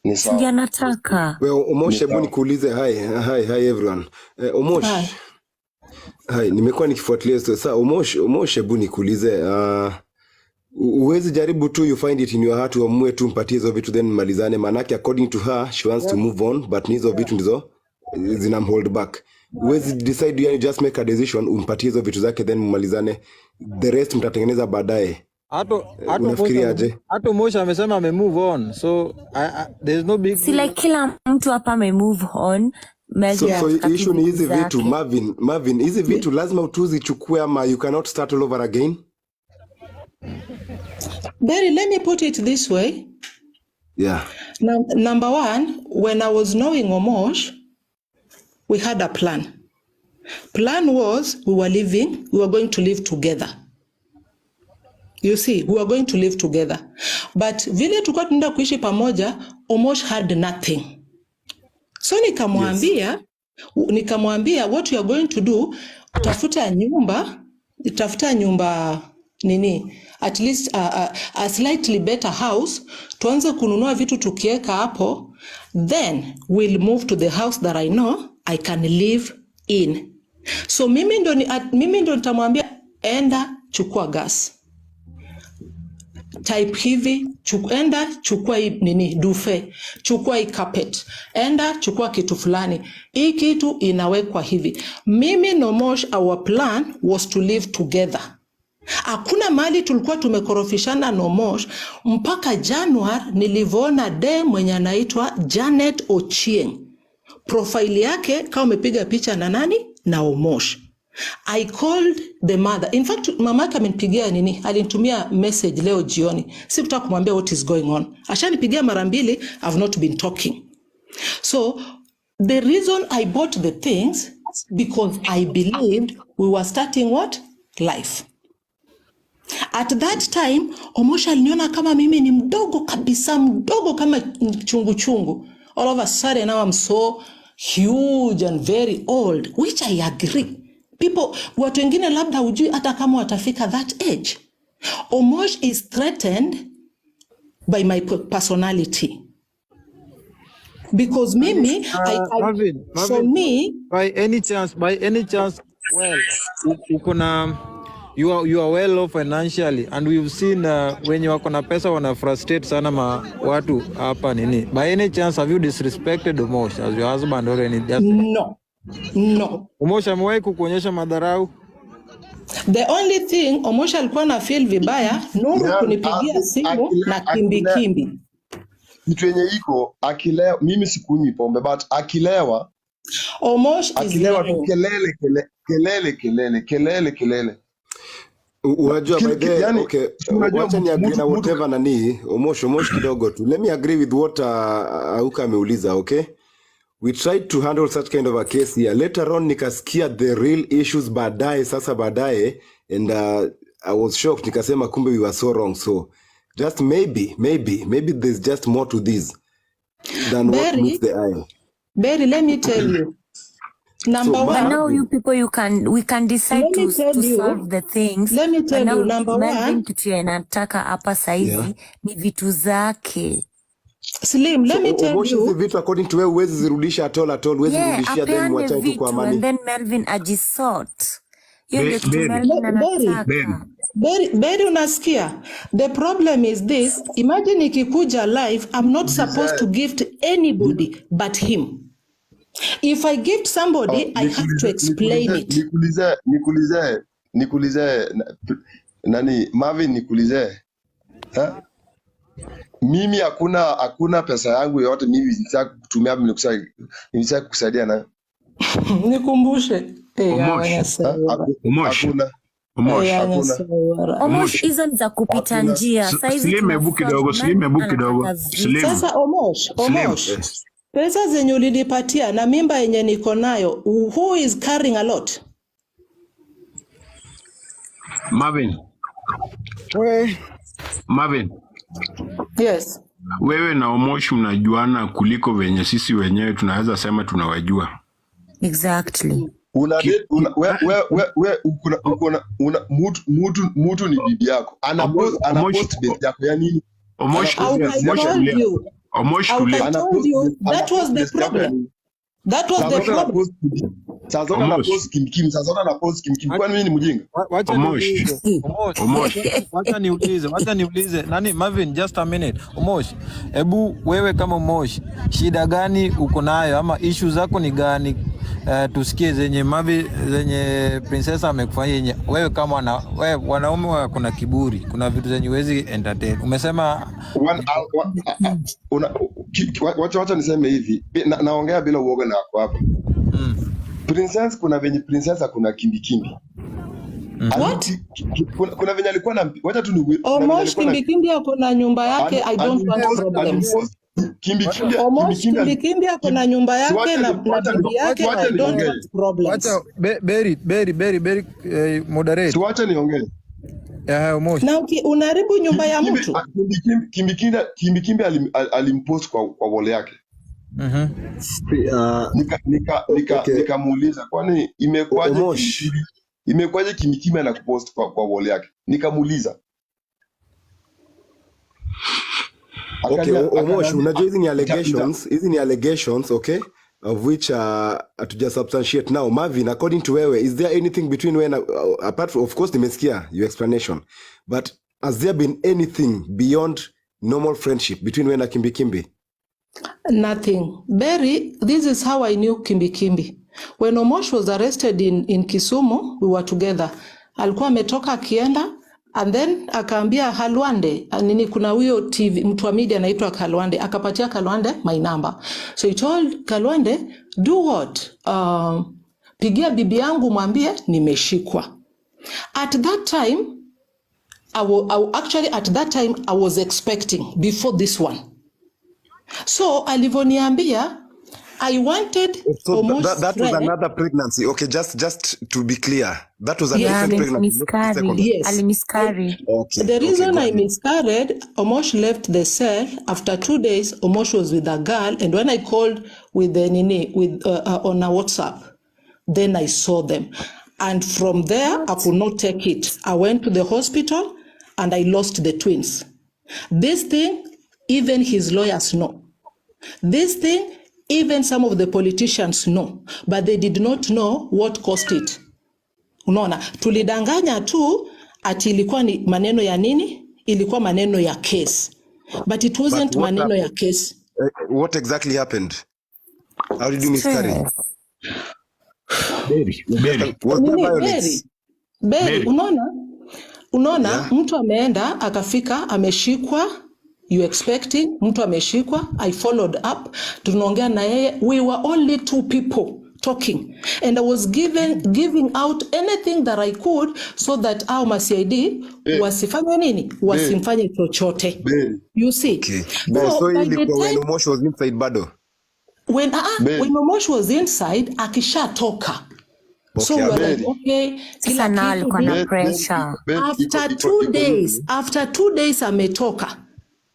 Ni si sawa. ndiyo anataka. Well, Omosh, Ni hebu sawa. nikuulize. Hi, hi, hi everyone. Omosh, Hi. hi, nimekuwa nikifuatilia hizo. Sasa Omosh, Omosh, hebu nikuulize, huwezi jaribu tu, you find it in your heart, uamue tu mpatie hizo vitu then malizane, maanake according to her she wants to move on, but ni hizo vitu ndizo zinam hold back. Huwezi decide, yani just make a decision, umpatie hizo vitu zake then mmalizane, the rest mtatengeneza baadaye. Hata hata Omosh Unafikiria aje? Hata Omosh amesema ame move on, so there's no big Si like kila mtu hapa ame move on. Melvin So, Yeah. so anataka tu issue ni vitu hizi vitu zake. Marvin, Marvin, hizi vitu lazima tuzichukue ama you cannot start all over again? Barry, let me put it this way. Yeah. Number one, when I was knowing Omosh, we had a plan. Plan was we were going to live together. You see, we were going to live together. But vile tulikuwa tunaenda kuishi pamoja, Omosh had nothing. So nikamwambia what we are going to do, tafuta nyumba nini, at least a slightly better house, tuanze kununua vitu tukieka hapo, then we'll move to the house that I know I can live in. So mimi ndo nitamwambia enda chukua gas. Type hivi, enda chukua hii nini duvet, chukua hii carpet, enda chukua kitu fulani, hii kitu inawekwa hivi. Mimi na Omosh, our plan was to live together. Hakuna mahali tulikuwa tumekorofishana na Omosh mpaka January nilivyoona de mwenye anaitwa Janet Ochieng, profile yake kama umepiga picha na nani na Omosh. I called the mother. In fact, mama yake amenipigia nini? Alinitumia message leo jioni. Sikutaka kumwambia what is going on. Ashanipigia mara mbili, I've not been talking. So the reason I bought the things, because I believed we were starting what? Life. At that time, Omosh aliniona kama mimi ni mdogo kabisa, mdogo kama chungu chungu. All of a sudden now I'm so huge and very old, which I agree. People, watu wengine labda hujui hata kama watafika that age. Omosh is threatened by my personality. Because mimi, I, Marvin, for Marvin, me, by any chance, well, uko na you are well off financially and we've seen wenye wako na pesa wana frustrate sana ma watu hapa nini. By any chance, have you disrespected Omosh as your husband or any just No. Omosh amewahi kukuonyesha madharau? The only thing Omosh alikuwa na feel vibaya Nuru Yani, kunipigia simu na kimbi kimbi. Kitu yenye iko, akilewa, mimi sikunywi pombe, but akilewa Omosh is akilewa tu lying. Kelele kelele kelele kelele kelele kelele. Unajua, by the Yani, okay, si unajua wacha ni agree mtu na mtu whatever nani Omosh kidogo tu. Let me agree with what Auka ameuliza, okay? We tried to handle such kind of a case here. Later on nikasikia the real issues baadaye, sasa baadaye, and I was shocked, nikasema kumbe we were so wrong. So just maybe, maybe, maybe there's just more to this than what Berry, meets the eye. Berry, let me tell you. Number So But one, now Marvin, you people, you can we can decide let me to tell to you, solve the things. let me But tell you, now number Melvin, one, kitu anataka hapa saizi ni vitu zake. Slim, let so me tell Omosh, hizi you, vitu according to wewe huwezi zirudisha at all at all, huwezi Yeah, rudishia, then apeane mwachane tu kwa vitu and amani. then Melvin ajisort. Hiyo ndio kitu Berry, Melvin Berry, Berry. anataka. Berry, Berry, unasikia? The problem is this, imagine ikikuja live, I'm not supposed to gift anybody but him. If I gift somebody, I have to Nikuulize explain nikuulize it. Nikuulize nani, Marvin, nikuulize, ha? Mimi hakuna pesa yangu yoyote mimi nitaka kutumia, nilitaka kukusaidia nayo. Nikumbushe. Eh, Omosh, Ha? Omosh, Hakuna. Omosh, Hakuna. Omosh, Omosh. hizo ni za kupita Hakuna. njia. Saizi Slim, hebu tuna kidogo, sort. Slim, Melvin hebu kidogo. anataka vitu. Slim, Sasa Omosh, Slim. Omosh, Yes. pesa zenye ulinipatia na mimba yenye niko nayo, who is carrying a lot? Marvin, We, Marvin, Yes. wewe na Omosh mnajuana kuliko venye sisi wenyewe tunaweza sema tunawajua. Exactly. Una Ki, una we we we we uko uko na una mutu ni bibi yako. Ana Omosh, post ana Omosh, post base yako ya nini? Omosh Ana Au post tulia, I base Omosh yako ya told tulia, nini? you, Omosh Au tulia, I Ana told post you ana that was post the base yako ya problem. nini? That was Saa the zote ana problem. post, saa zote ana Omosh, post kimkim, saa zote ana post kimkim. Kwani mimi ni mjinga? Wacha Omosh, niulize Omosh, Omosh. wacha niulize nani, Marvin, just a minute. Omosh, hebu wewe kama Omosh, shida gani uko nayo ama issue zako ni gani? Tusikie zenye Marvin, zenye princess amekufanyia, yenye wewe kama wewe, wanaume wako na kiburi, kuna vitu zenye huwezi entertain. Umesema One, a, wa, a, a, una, ki- ki- wacha niseme hivi, naongea bila uoga na wako hapa. Princess, kuna venye princess kuna kimbikimbi. What? Kuna venye alikuwa na, wacha tu ni, kuna venye Omosh alikuwa na Kimbikimbi ako na nyumba yake. I don't want problems. alimpost kimbikimbi. Omosh Kimbikimbi Kimbikimbi ako na nyumba si yake wacha na, ni na wacha ni bibi yake. wacha I don't niongee. want problems. Wacha Berry, moderate. Si wacha niongee. Omosh. Na unaharibu nyumba ya Kimbikimbi mtu. kimbikimbi alimpost kwa wall yake. Nika Okay. Nikamuuliza, kwani imekuwaje Omosh. Kimbikimbi, imekuwaje kimbikimbi anakupost kwa wall yake? Nikamuuliza. Okay, Omosh, Akaniambia unajua hizi ni allegations, hizi ni allegations, okay? Of which hatuja substantiate now. Marvin, according to wewe, is there anything between wewe na apart from, of course nimesikia your explanation. But Has there been anything beyond normal friendship between wewe na Kimbikimbi? Nothing. Barry, this is how I knew Kimbikimbi. When Omosh was arrested in Kisumu, we were together. Alikuwa ametoka akienda and then akaambia Halwande, nini, kuna huyo TV mtu wa media anaitwa Kalwande, akapatia Kalwande my number. So he told Kalwande, do what? Pigia bibi yangu mwambie nimeshikwa. At that time, actually at that time I was expecting before this one. So alivoniambia I wanted So Omosh's that was friend. another pregnancy. Okay, just to be clear, that was a Yes. Yeah, different pregnancy, not the second alimiscarry. one. Yes. Alimiscarry. Okay, The okay, reason go I ahead. miscarried, Omosh left the cell. After 2 days, Omosh was with a girl, and when I called with the nini with on a WhatsApp, then I saw them, and from there I What? could not take it. I went to the hospital, and I lost the twins. This thing, even his lawyers know. This thing, even some of the politicians know, but they did not know what caused it. Unaona, tulidanganya tu ati ilikuwa ni maneno ya nini? Ilikuwa maneno ya case. But it But wasn't what maneno ya happened? case. What exactly happened? How did you miscarry? Stress. Berry, Berry, Was there Nini, Berry, violence? Berry, Berry. unaona Yeah. mtu ameenda akafika ameshikwa, you expecting mtu ameshikwa. I followed up, tunaongea na yeye, we were only two people talking and I was giving out anything that I could so that au ma CID Berry, wasifanye nini, Berry, wasimfanye chochote, Berry, you see. Okay. Berry, So so hii by the ilikuwa when time Omosh was inside bado? when Berry, when Omosh was inside akishatoka, so Okay, we were like Berry, okay, Sasa kila nao kitu alikuwa na nini. Berry, Berry, pressure. Berry, iko After iko two iko days hivi. after 2 days ametoka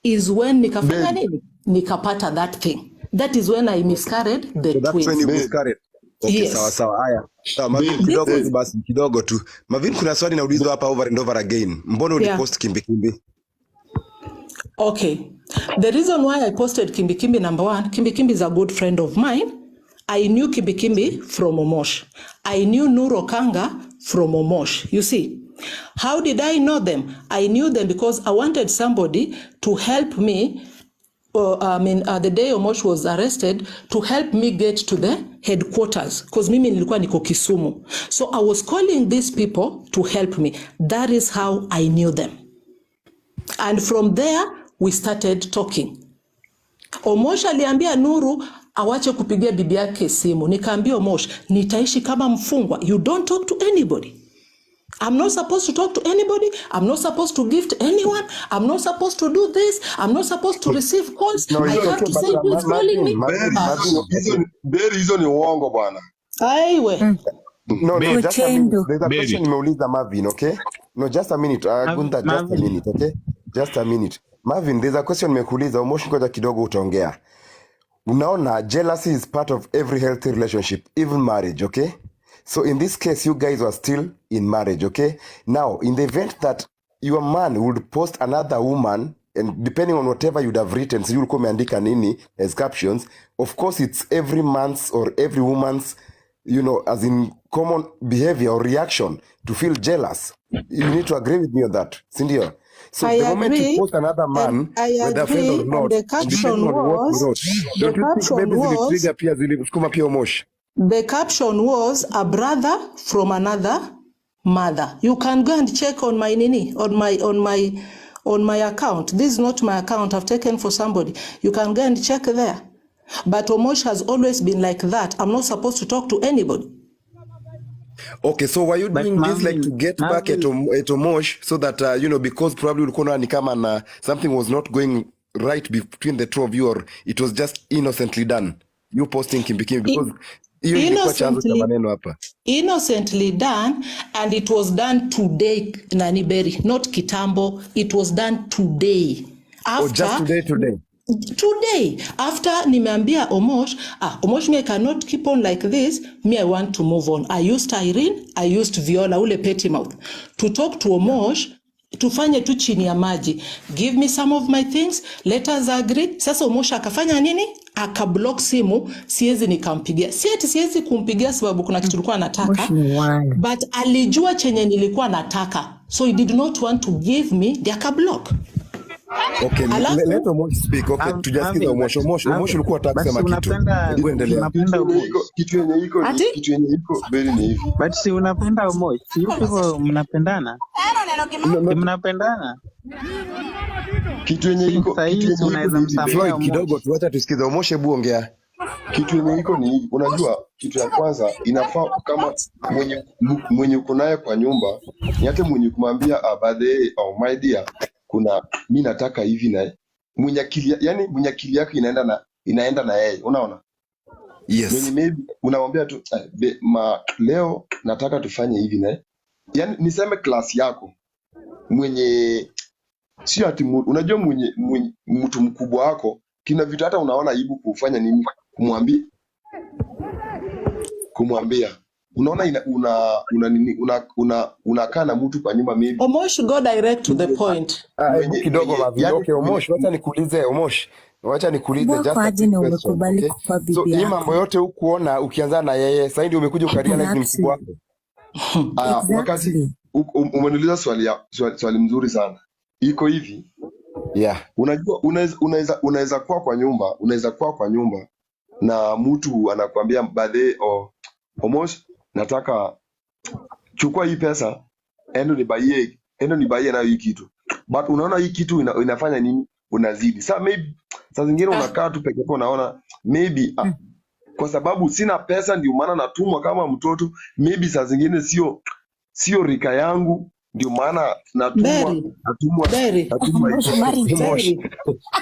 is when nikafanya Berry, nini, nikapata that thing. That is when I miscarried the So that's when twins. you Berry, miscarried. Okay, sawa Yes. sawa. Haya. Sawa, Marvin Berry, kidogo tu Berry. basi, kidogo tu. Marvin, kuna swali naulizwa hapa over and over again. Mbona Yeah. ulipost Kimbikimbi? Okay. The reason why I posted Kimbikimbi, number one, Kimbikimbi is a good friend of mine. I knew Kimbikimbi from Omosh. I knew Nuro Kanga from Omosh. You see, how did I know them? I knew them because I wanted somebody to help me. I mean, the day Omosh was arrested, to help me get to the headquarters because mimi nilikuwa niko Kisumu. So I was calling these people to help me. That is how I knew them. And from there we started talking. Omosh aliambia Nuru awache kupigia bibi yake simu. Nikaambia Omosh, nitaishi kama mfungwa. You don't talk to anybody. I'm not supposed to talk to anybody. I'm not supposed to gift anyone. I'm not supposed to do this. I'm not supposed to receive calls. No, I it's have okay, to but say who is calling Marvin, me. Marvin, Berry, Ah, Marvin, hizo okay. ni Berry, hizo ni uongo bwana. aiwe. No, no, just a minute. Ochendo. There's a question Berry. nimeuliza Marvin, okay? No, just a minute. Gunther, just a Marvin, minute, okay? Just a minute. Marvin, there's a question nimekuuliza. Omosh, ngoja kidogo utaongea. Unaona, jealousy is part of every healthy relationship, even marriage, okay? So in this case, you guys were still in marriage, okay? Now, in the event that your man would post another woman, and depending on whatever you'd have written, sijui ulikuwa umeandika nini as captions, of course it's every man's or every woman's, as in common behavior or reaction to feel jealous. You need to agree with me on that, sindio? So I the moment you agree. post another And man, I whether friend agree. or And not, the and caption depending on what you was, wrote, the don't you think caption maybe was, zilitrigger pia zilisukuma pia Omosh? the caption was a brother from another mother. You can go and check on my nini, on my account. This is not my account. I've taken for somebody. You can go and check there. But Omosh has always been like that. I'm not supposed to talk to anybody. Okay, so were you but doing this like to Marvin, get back at, Marvin, at Omosh so that, because probably ulikuwa unaona ni kama na something was not going right between the two of you, or it was just innocently done, you posting Kimbikimbi, because hiyo ilikuwa chanzo cha Innocently maneno hapa. Innocently done, and it was done today, nani, Berry, not kitambo. It was done today. Oh, just After today. Today, after nimeambia Omosh, ah, Omosh, me I cannot keep on like this, me I want to move on. I used Irene, I used Viola ule petty mouth to talk to Omosh, tufanye tu chini ya maji, give me some of my things, let us agree. Sasa Omosh akafanya nini? Akablock simu, siwezi nikampigia, si ati siwezi kumpigia sababu kuna kitu tulikuwa nataka, Moshi ni wale. but alijua chenye nilikuwa nataka. So he did not want to give me the akablock. Okay, Alafu let Omosh speak. Okay, tujasikiza Marvin, Omosh. Omosh, Omosh Marvin, ulikuwa unataka but si kusema kitu. unapenda Hebu endelea. Kitu unapenda yenye Omosh. iko kitu yenye iko ni ati kitu yenye iko beri ni hivi. But si unapenda Omosh. Si you people mnapendana? No, Si no, mnapendana? Kitu yenye Si iko sahii kitu si yenye iko unaweza ni hivi Beri. msamea Floyd Omosh. kidogo tu, wacha tusikize Omosh, hebu ongea. Kitu yenye iko ni hivi. Unajua kitu ya kwanza inafaa kama mwenye uko naye kwa nyumba ni hata mwenye kumwambia ah, by the way, oh my dear, kuna mi nataka hivi na mwenye akili, yani mwenye akili yako inaenda na yeye, unaona? Mwenye Yes. maybe unamwambia tu ma, leo nataka tufanye hivi na yani niseme class yako mwenye sio ati unajua mwenye mtu mkubwa wako kina vitu hata unaona aibu kufanya nini kumwambia unaona ina, una una nini una una unakaa na mtu kwa nyumba maybe Omosh, go direct to the point. Ah, hebu mwenye kidogo mwenye Marvin. yani Okay, mwenye Omosh, wacha nikuulize Omosh. Wacha nikuulize Mbwako just a aje quick na question, umekubali okay? kukuwa So bibi hii mambo yako? yote hukuona ukianza na yeye, sasa ndio umekuja ukarealize ni mkubwa Exactly. wako. wakati Exactly. umeniuliza swali mzuri sana iko hivi. Yeah. Unajua unaweza kuwa kwa nyumba, unaweza kuwa kwa nyumba na mtu anakuambia by the way, oh, Omosh, nataka chukua hii pesa endo nibaie nayo hii kitu, but unaona hii kitu inafanya nini, unazidi. Sa maybe saa zingine unakaa tu peke yako unaona maybe kwa sababu sina pesa ndio maana natumwa kama mtoto. Maybe saa zingine sio rika yangu ndio maana natumwa Berry, natumwa Berry, natumwa Omosh hivyo. married. Omosh. Berry.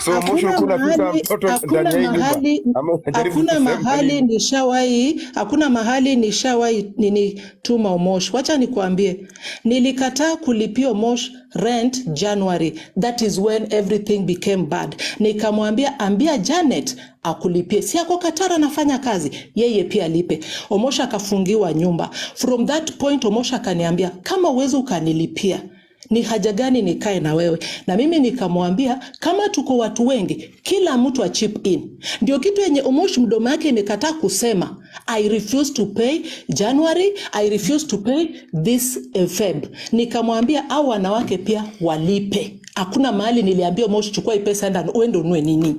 So Omosh Hakuna ulikuwa unapita mahali, mtoto hakuna ndani ya hii nyumba mahali, ama unajaribu hakuna kusema mahali nini? nishawahi, hakuna mahali nishawahi nini tuma Omosh. Wacha nikuambie, nilikataa kulipia Omosh rent January. That is when everything became bad. Nikamwambia ambia Janet akulipie, si ako Qatar anafanya kazi, yeye pia alipe. Omosh akafungiwa nyumba. From that point Omosh akaniambia kama uwezi ukanilipia ni haja gani nikae na wewe? Na mimi nikamwambia kama tuko watu wengi, kila mtu a chip in. Ndio kitu yenye Omosh mdomo yake imekataa kusema, I refuse to pay January, I refuse to pay this Feb. Nikamwambia au wanawake pia walipe. Hakuna mahali niliambia Omosh chukua hii pesa enda uende ununue nini.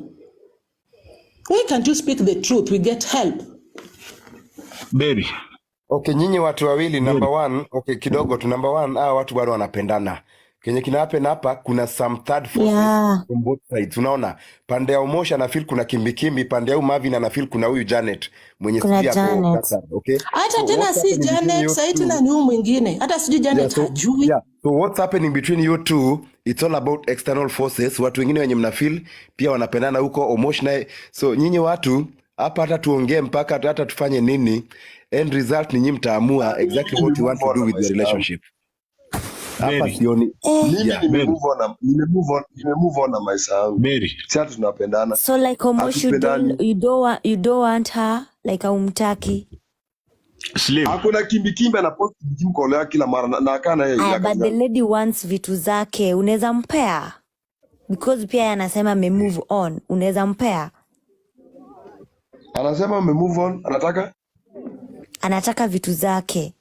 Why can't you speak the truth? We get help. Berry, Okay, nyinyi watu wawili, Berry. number one, okay, kidogo tu number one, hawa watu bado wanapendana. Kenye kina happen hapa, kuna some third forces Yeah. from both sides. Unaona, pande ya Omosh anafeel kuna kimbikimbi, pande ya huyu Marvin anafeel kuna huyu Janet mwenye Kuna sijui ako Janet. Qatar, okay? Hata So tena what's si happening between Janet, you sahii two? tena ni huyu mwingine, hata sijui Yeah, Janet so hajui. yeah. So what's happening between you two, it's all about external forces. Watu wengine wenye mnafeel pia wanapendana huko Omosh naye. So nyinyi watu hapa hata tuongee mpaka hata tufanye nini, end result ni nyinyi mtaamua exactly what you want Nimemove to on do na with your maisha yangu. relationship. Hapa Berry, sioni. Mimi Yeah. Berry, nimemove on na maisha yangu. Berry. Si hata tunapendana, So like Omosh, you don't hatupendani. you don't want her, like haumtaki. Slim. Hakuna kimbikimbi anapost kimbikimbi kwa kila mara na akaa na yeye Aya, ya but kazi the gani? lady wants vitu zake, unaweza mpea? Because pia yeye anasema ame move on, unaweza mpea? Anasema ame move on, anataka Anataka vitu zake.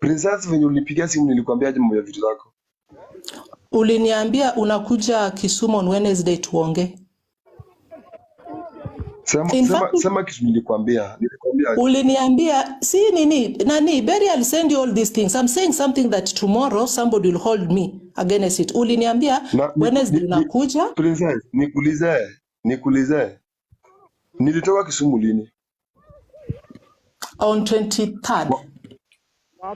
Princess, venye ulipigia simu nilikwambia aje mambo ya vitu zako? Uliniambia unakuja Kisumu on Wednesday tuongee. Sema In sema fact, sema kitu nilikwambia. Nilikwambia aje? uliniambia si nini nani Berry, I'll send you all these things. I'm saying something that tomorrow somebody will hold me against it. Uliniambia Na ni, Wednesday ni, ni, unakuja. Princess, nikuulize. Nilitoka Kisumu lini? On 23rd.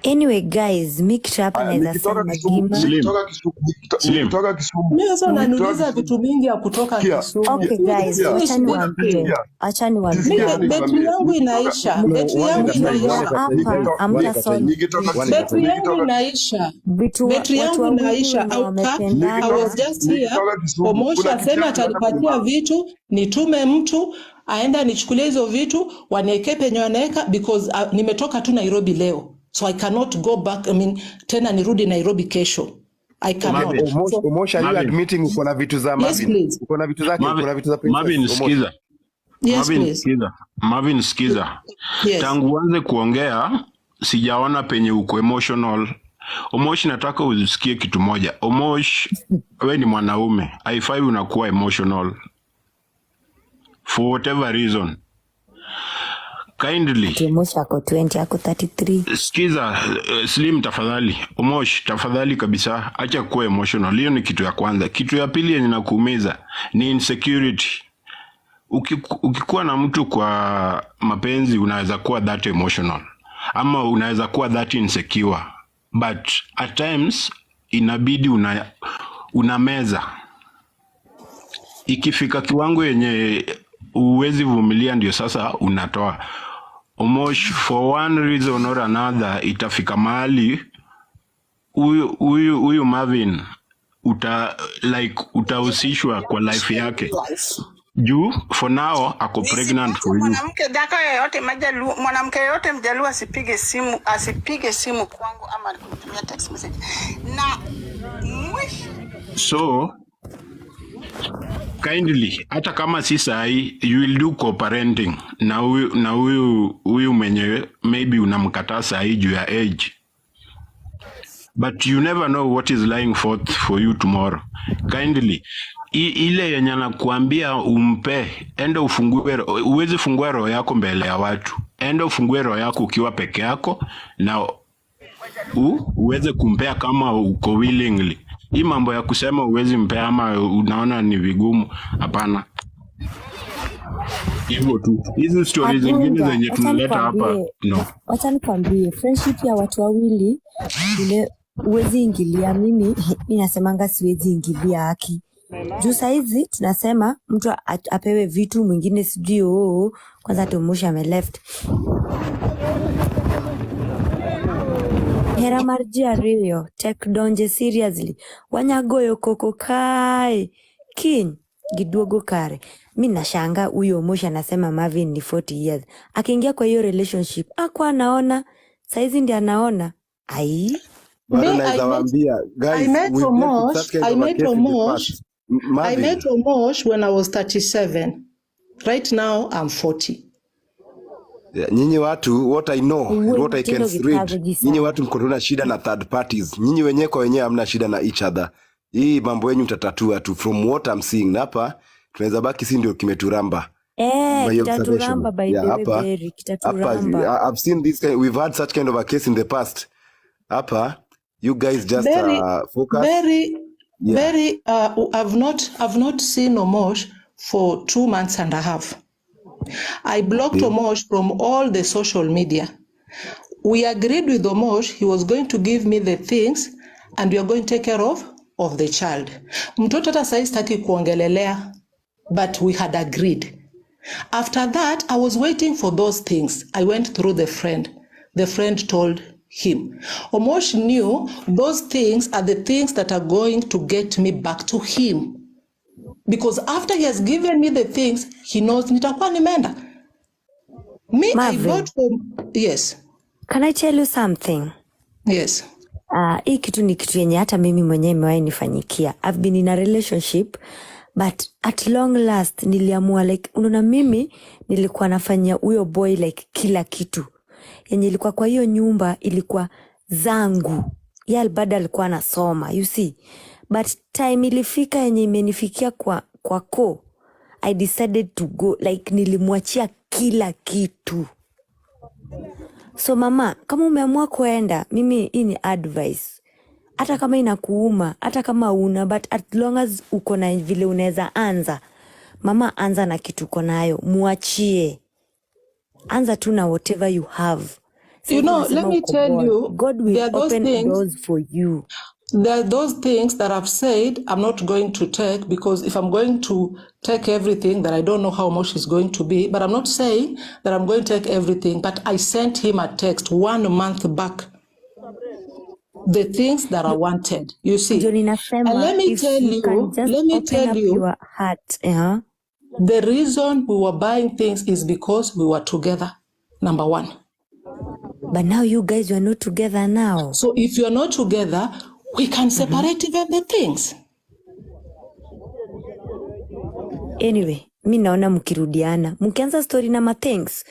Anyway guys, mi kitu hapa Aya, naweza nikitoka sema Kisumu, Gima. Slim, nikitoka Kisumu, Slim. nikitoka Kisumu, Mimi sasa nikitoka unaniuliza Kisumu. vitu mingi ya kutoka Sikia, Kisumu. Okay sikia, guys, sikia, wacha Finish this niwaambie, thing. sikia. wacha Mi niwaambie. Sikia betri nikwambie, yangu nikitoka inaisha, No, betri one yangu at a time, one inaisha, at a time, Hapa one at a amta time, solve nikitoka one at a betri time. yangu nikitoka inaisha, vitu betri watu yangu wawili inaisha. wenye Auka, I wamependana. was just here. nikitoka Kisumu, Omosh kuna kitu aseme yangu nataka atanipatia kununua. vitu, nitume mtu aende anichukulie hizo vitu, waniwekee penye wanaweka because nimetoka tu Nairobi leo, so I cannot go back. I mean, tena nirudi Nairobi kesho. I Okay, cannot. Marvin, Omosh, So, Omosh, are you Marvin, admitting uko na vitu za yes Marvin? please, Uko na vitu zake, uko Marvin, na vitu za Princess Marvin, Omosh. sikiza. yes Marvin, please, sikiza. Marvin, sikiza. yes. Tangu uanze kuongea sijaona penye uko emotional. Omosh, nataka usikie kitu moja. Omosh, we ni mwanaume, haifai unakuwa emotional for whatever reason. Kindly Ati Omosh ako 20, ako 33. Sikiza, Slim tafadhali. Omosh tafadhali kabisa, acha kuwa emotional. Hiyo ni kitu ya kwanza. Kitu ya pili yenye nakuumiza ni insecurity. Ukikuwa na mtu kwa mapenzi unaweza kuwa that emotional ama unaweza kuwa that insecure, but at times inabidi unameza. Ikifika kiwango yenye huwezi vumilia, ndio sasa unatoa. Omosh, for one reason or another, itafika mahali huyu Marvin like utahusishwa kwa life yake juu for now ako pregnant Nisipate for you. Mwanamke dhako yoyote majaluo, mwanamke yoyote mjaluo asipige simu kwangu ama kunitumia text message. Na mwisho So kindly, hata kama si sahi, you will do co-parenting na huyu mwenye maybe unamkataa sahi juu ya age, but you never know what is lying forth for you tomorrow. Kindly, ile yenye anakuambia umpe, enda ufungue, uwezi fungua roho yako mbele ya watu. Enda ufungue roho yako ukiwa peke yako na uweze kumpea kama uko willingly. Hii mambo ya kusema uwezi mpea ama unaona ni vigumu, hapana. Hivyo tu. Hizi stori zingine Abunga, zenye wacha tunaleta hapa, nikwambie, no. wacha nikwambie, friendship ya watu wawili ile huwezi ingilia. Mimi mi nasemanga siwezi ingilia haki juu saizi tunasema mtu apewe vitu, mwingine sijui oo. Kwanza Tomusha ame left. Hera mar ji ariyo tek donje seriously, wanyagoyo koko kae kiny giduogo kare. Mi nashanga huyo Moshi anasema Marvin ni 40 years, akiingia kwa hiyo relationship akwa anaona saizi ndi anaona ai. Bado Me, I naweza met waambia I guys, met we've dealt with such Omosh. kind I of a met case in the Omosh. past. I Marvin, met Omosh when I was 37. Right now I'm 40. yeah, nyinyi watu, what I know and Uwe what I can mtindo read, gikazo nyinyi sana. watu mko na shida na third parties. Nyinyi wenyewe kwa wenyewe hamna shida na each other. Hii mambo yenyu mtatatua tu from what I'm seeing. Na hapa tunaweza baki, si ndio kimeturamba. Eh, My observation. kitaturamba by Yeah, the way, hapa Berry, hapa kitaturamba. I've seen this kind, we've had such kind of a case in the past. Hapa you guys just Very, focus. very, Yeah. very. I've not seen Omosh for 2 months and a half. I blocked Omosh from all the social media. We agreed with Omosh he was going to give me the things and we are going to take care of the child. Mtoto hata sahi sitaki kuongelelea, but we had agreed. After that, I was waiting for those things. I went through the friend. The friend told him. Omosh knew those things are the things that are going to get me back to him. Because after he has given me the things, he knows nitakuwa nimeenda. Me, I Marvin, bought for, yes, can I tell you something? Yes. Hii kitu ni kitu yenye hata mimi mwenyewe imewahi nifanyikia. I've been in a relationship, but at long last niliamua, like, unaona mimi nilikuwa nafanyia huyo boy like kila kitu yenye ilikuwa kwa hiyo nyumba ilikuwa zangu. Ye bado alikuwa anasoma, you see, but time ilifika yenye imenifikia kwa ko, I decided to go, like nilimwachia kila kitu. So mama, kama umeamua kuenda, mimi hii ni advice, hata kama inakuuma, hata kama una, but as long as uko na vile unaweza anza, mama, anza na kitu uko nayo, muachie, anza tu na whatever you have. You Saizi know, let unasema me uko tell bored. you, God will there are those open things doors for you. There are those things that I've said I'm not going to take, because if I'm going to take everything, that I don't know how much is going to be. But I'm not saying that I'm going to take everything. But I sent him a text one month back, the things that I wanted. You see. Ndio And ninasema let me if tell you can you, just let me open tell up you, your heart, the reason we were buying things is because we were together. Number one. But now you guys, you are not together now. So if you're not together, we can separate even the things. Anyway, mi naona mkirudiana, mkianza story na mathings,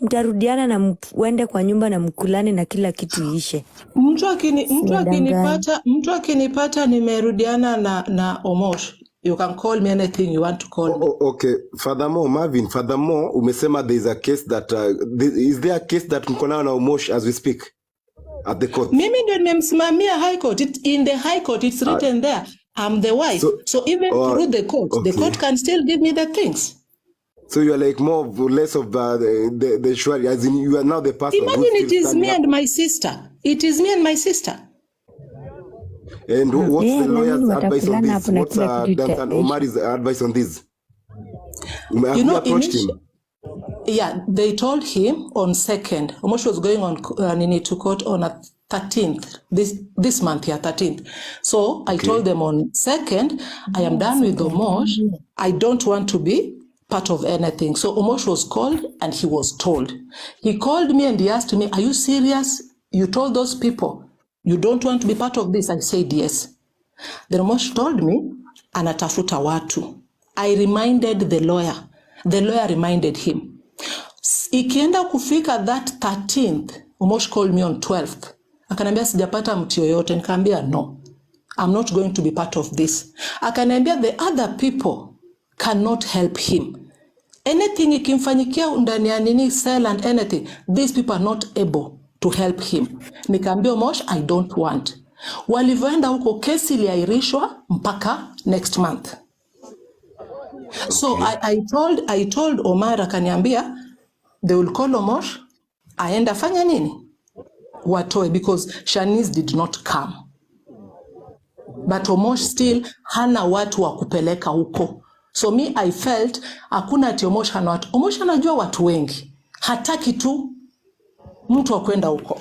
Mtarudiana na uende kwa nyumba na mkulane na kila kitu iishe. Mtu Siwadangani. akinipata mtu akinipata nimerudiana na Omosh, you can call me anything you want to call me. Okay, furthermore, Marvin, furthermore, umesema there is a case that is there a case that mko nayo na Omosh as we speak at the court? Mimi ndio nimemsimamia high court. In the high court it's written there I'm the wife. So, So even through the court, the okay. court can still give me the things. So you are like more of, less of the surety, as in you are now the person who's Imagine it still is standing me up. and my sister. It is me and my sister. And what's Yeah, the na mimi lawyer's advice on watakulana this? hapo na What's kila kitu Dantan itaisha. Omari's advice on this? Have You you know, approached him? Yeah, they told him on 2nd. Omosh was going on nini to court on a 13th, this month, yeah, 13th. So I told them on 2nd, I am done with Omosh. I don't want to be part of anything. So Omosh was called and he was told. He called me and he asked me, are you serious? You told those people you don't want to be part of this? I said yes. Then Omosh told me, anatafuta watu. I reminded the lawyer. The lawyer reminded him. Ikienda kufika that 13th, Omosh called me on 12th. Akaniambia sijapata mtu yoyote. Nikamwambia no, I'm not going to be part of this. Akaniambia the other people cannot help him. Anything ikimfanyikia ndani ya nini cell and anything, these people are not able to help him. Nikaambia Omosh, I don't want. Walivyoenda huko kesi iliahirishwa mpaka next month. So I told Omar, akaniambia they will call Omosh aenda fanya nini watoe, because Shanice did not come, but Omosh still hana watu wa kupeleka huko. So me I felt hakuna ati Omosh hana watu. Omosh anajua watu wengi, hataki tu mtu wa kwenda huko.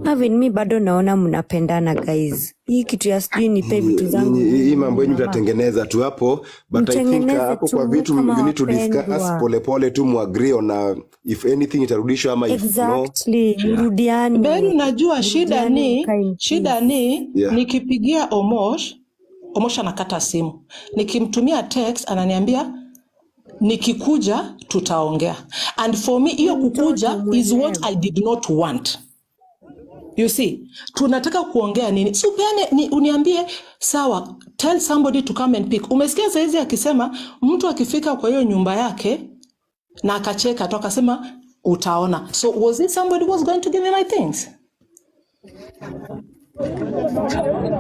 Marvin, mi bado naona mnapendana guys. Hii kitu ya sijui nipe vitu zangu Nyinyi, hii mambo yenyu mama. mtatengeneza tu hapo, but I think Mtengeneze hapo kwa tu vitu kama you need to discuss wapendwa. polepole tu muagree on if anything itarudishwa ama if no. Exactly, Yeah. Ben, mrudiane. unajua shida Mrudiane ni mkae in shida peace. ni Yeah. nikipigia Omosh, Omosh anakata simu, nikimtumia text ananiambia nikikuja tutaongea, and for me hiyo Ni mtoto kukuja is what mwenyewe. I did not want. You see, tunataka kuongea nini? Si upeane ni, uniambie sawa, tell somebody to come and pick. Umesikia saizi akisema mtu akifika kwa hiyo nyumba yake na akacheka tu akasema utaona. So was it somebody was going to give me my things?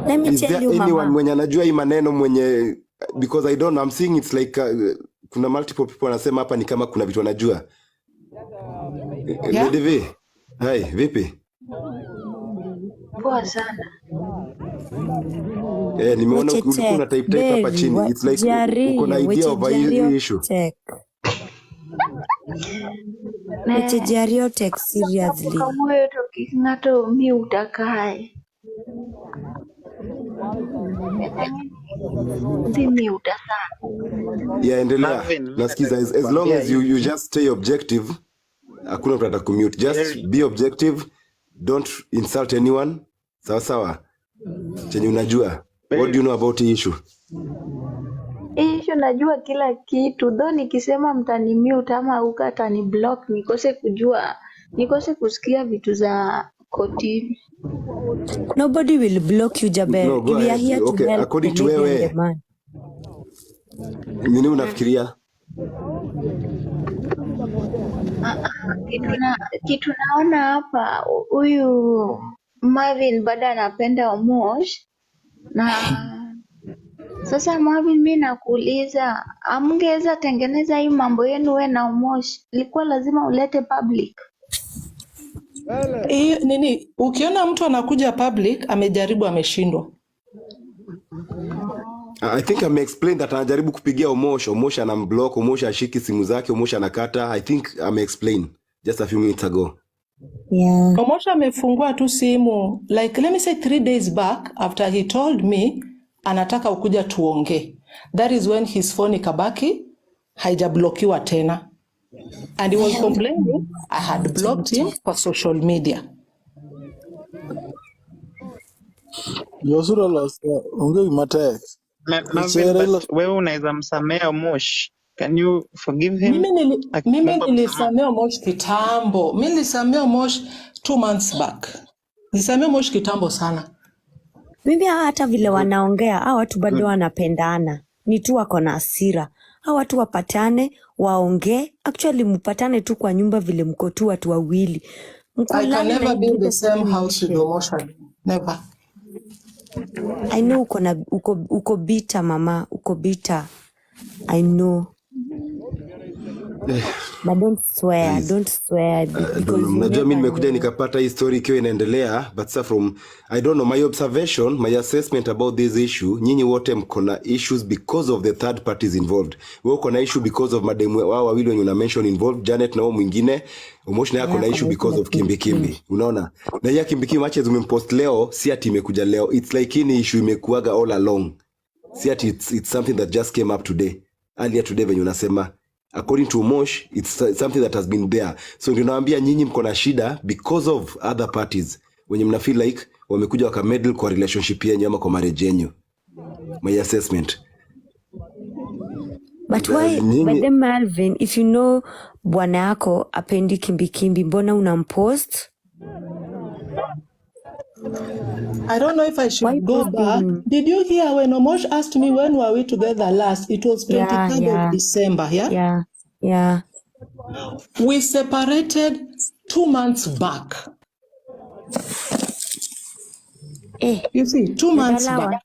Let me Is tell there you anyone mama. mwenye anajua hii maneno mwenye, because I don't, I'm seeing it's like kuna multiple people wanasema hapa ni kama kuna vitu wanajua. Yeah? Lady V, hi, vipi? Poa sana. Nimeona Weche ulikuwa una check type type hapa Berry chini. wa It's like uko na Jario idea weche of hii Jario hii issue. tech weche Ne Jario tech seriously. kawuoyo to kik ng'ato mute kae. Dhi mute sana. Yeah, endelea. Marvin, mi Nasikiza nataka as long kukwambia as you, hivi you just stay objective, hakuna mtu atakumute. Just Jerry, be objective, don't insult anyone. Sawa sawa. Chenye unajua. What do Berry, you know about hii issue? Hii issue najua kila kitu. Though nikisema mtani mute ama ukatani block nikose kujua, nikose kusikia vitu za kotini. Nobody will block you Jaber. No, go We are ahead. here to Okay, help the according to lady and the wewe, man. nini unafikiria? Kitu naona hapa, huyu Marvin bado anapenda Omosh na sasa Marvin, mi nakuuliza, amngeweza tengeneza hii mambo yenu we na Omosh? Ilikuwa lazima ulete public? Hiyo nini, ukiona mtu anakuja public amejaribu ameshindwa. I think ame explain that anajaribu kupigia Omosh, Omosh anamblock, Omosh ashiki simu zake, Omosh anakata. I think ame explain just a few minutes ago. Yeah. Omosha amefungua tu simu like let me say 3 days back after he told me anataka ukuja tuongee. That is when his phone ikabaki haijablokiwa tena, and he was complaining I had blocked him kwa social media. Josura loso onge gima tek. Marvin, Chere but wewe unaweza msamea Omosh. Can you forgive him? Mimi Akikuomba msamaha. nilisamea Omosh kitambo. Mimi nilisamea Omosh 2 months back. Nilisamea Omosh kitambo sana. Mimi hawa hata vile wanaongea, hawa watu bado Good. wanapendana, ni tu wako na hasira. Hawa watu wapatane, waongee, actually mpatane tu kwa nyumba vile mko tu watu wawili, I can mkulane na never hii be in the vita same tu house with iishe. Omosh again. Never. I know uko na uko bitter mama, uko bitter. I know. But don't swear, Guys, don't swear I don't because know. you Mnajua mi never nimekuja know. nikapata hii story ikiwa inaendelea, but sa from, I don't know, my observation, my assessment about this issue, nyinyi wote mko na issues because of the third parties involved. Wewe uko na issue because of mademu wao wawili wenye una mention involved, Janet na huyo mwingine. Omosh naye ako Yeah, na ako issue na issue because na of Kimbi Kimbikimbi. Kimbi. Unaona? Na hii ya Kimbi Kimbi matches umempost leo, si ati imekuja leo. It's like hii ni issue imekuaga all along. Si ati it's something that just came up today, earlier today venye unasema. According to Mosh, it's something that has been there. So ndio nawaambia nyinyi mko na shida because of other parties wenye mna feel like wamekuja wakameddle kwa relationship yenyu ama kwa marriage yenyu. My assessment. But why, but Nyinyi then Malvin, if you know bwana yako apendi kimbikimbi, mbona unampost? I don't know if I Why should go posting back. him? Did you hear when Omosh asked me when were we together last? It was Yeah, 23rd of December, yeah? Yeah. We separated 2 months back. Eh, You see, 2 months jodalawa back.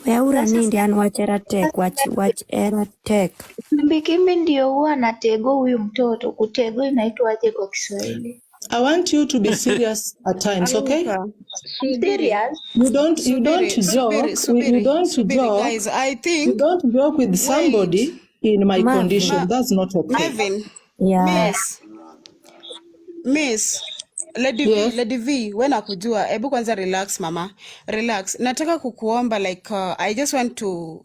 weaura Sasa nindi an wach hera tek, wach hera tek. Kimbikimbi ndio huwa anatego huyu mtoto. Kutego inaitwaje kwa Kiswahili? I want you to be serious at times, okay? Auka, I'm subiri. serious. You don't Subiri, joke. subiri, You subiri, don't subiri, joke. guys. I You think, don't joke with wait, somebody in my Marvin. condition. That's not okay. Marvin, Yeah. Miss, Lady V, Yes. Lady V, we nakujua. Hebu kwanza relax mama, relax. Nataka kukuomba like I just want to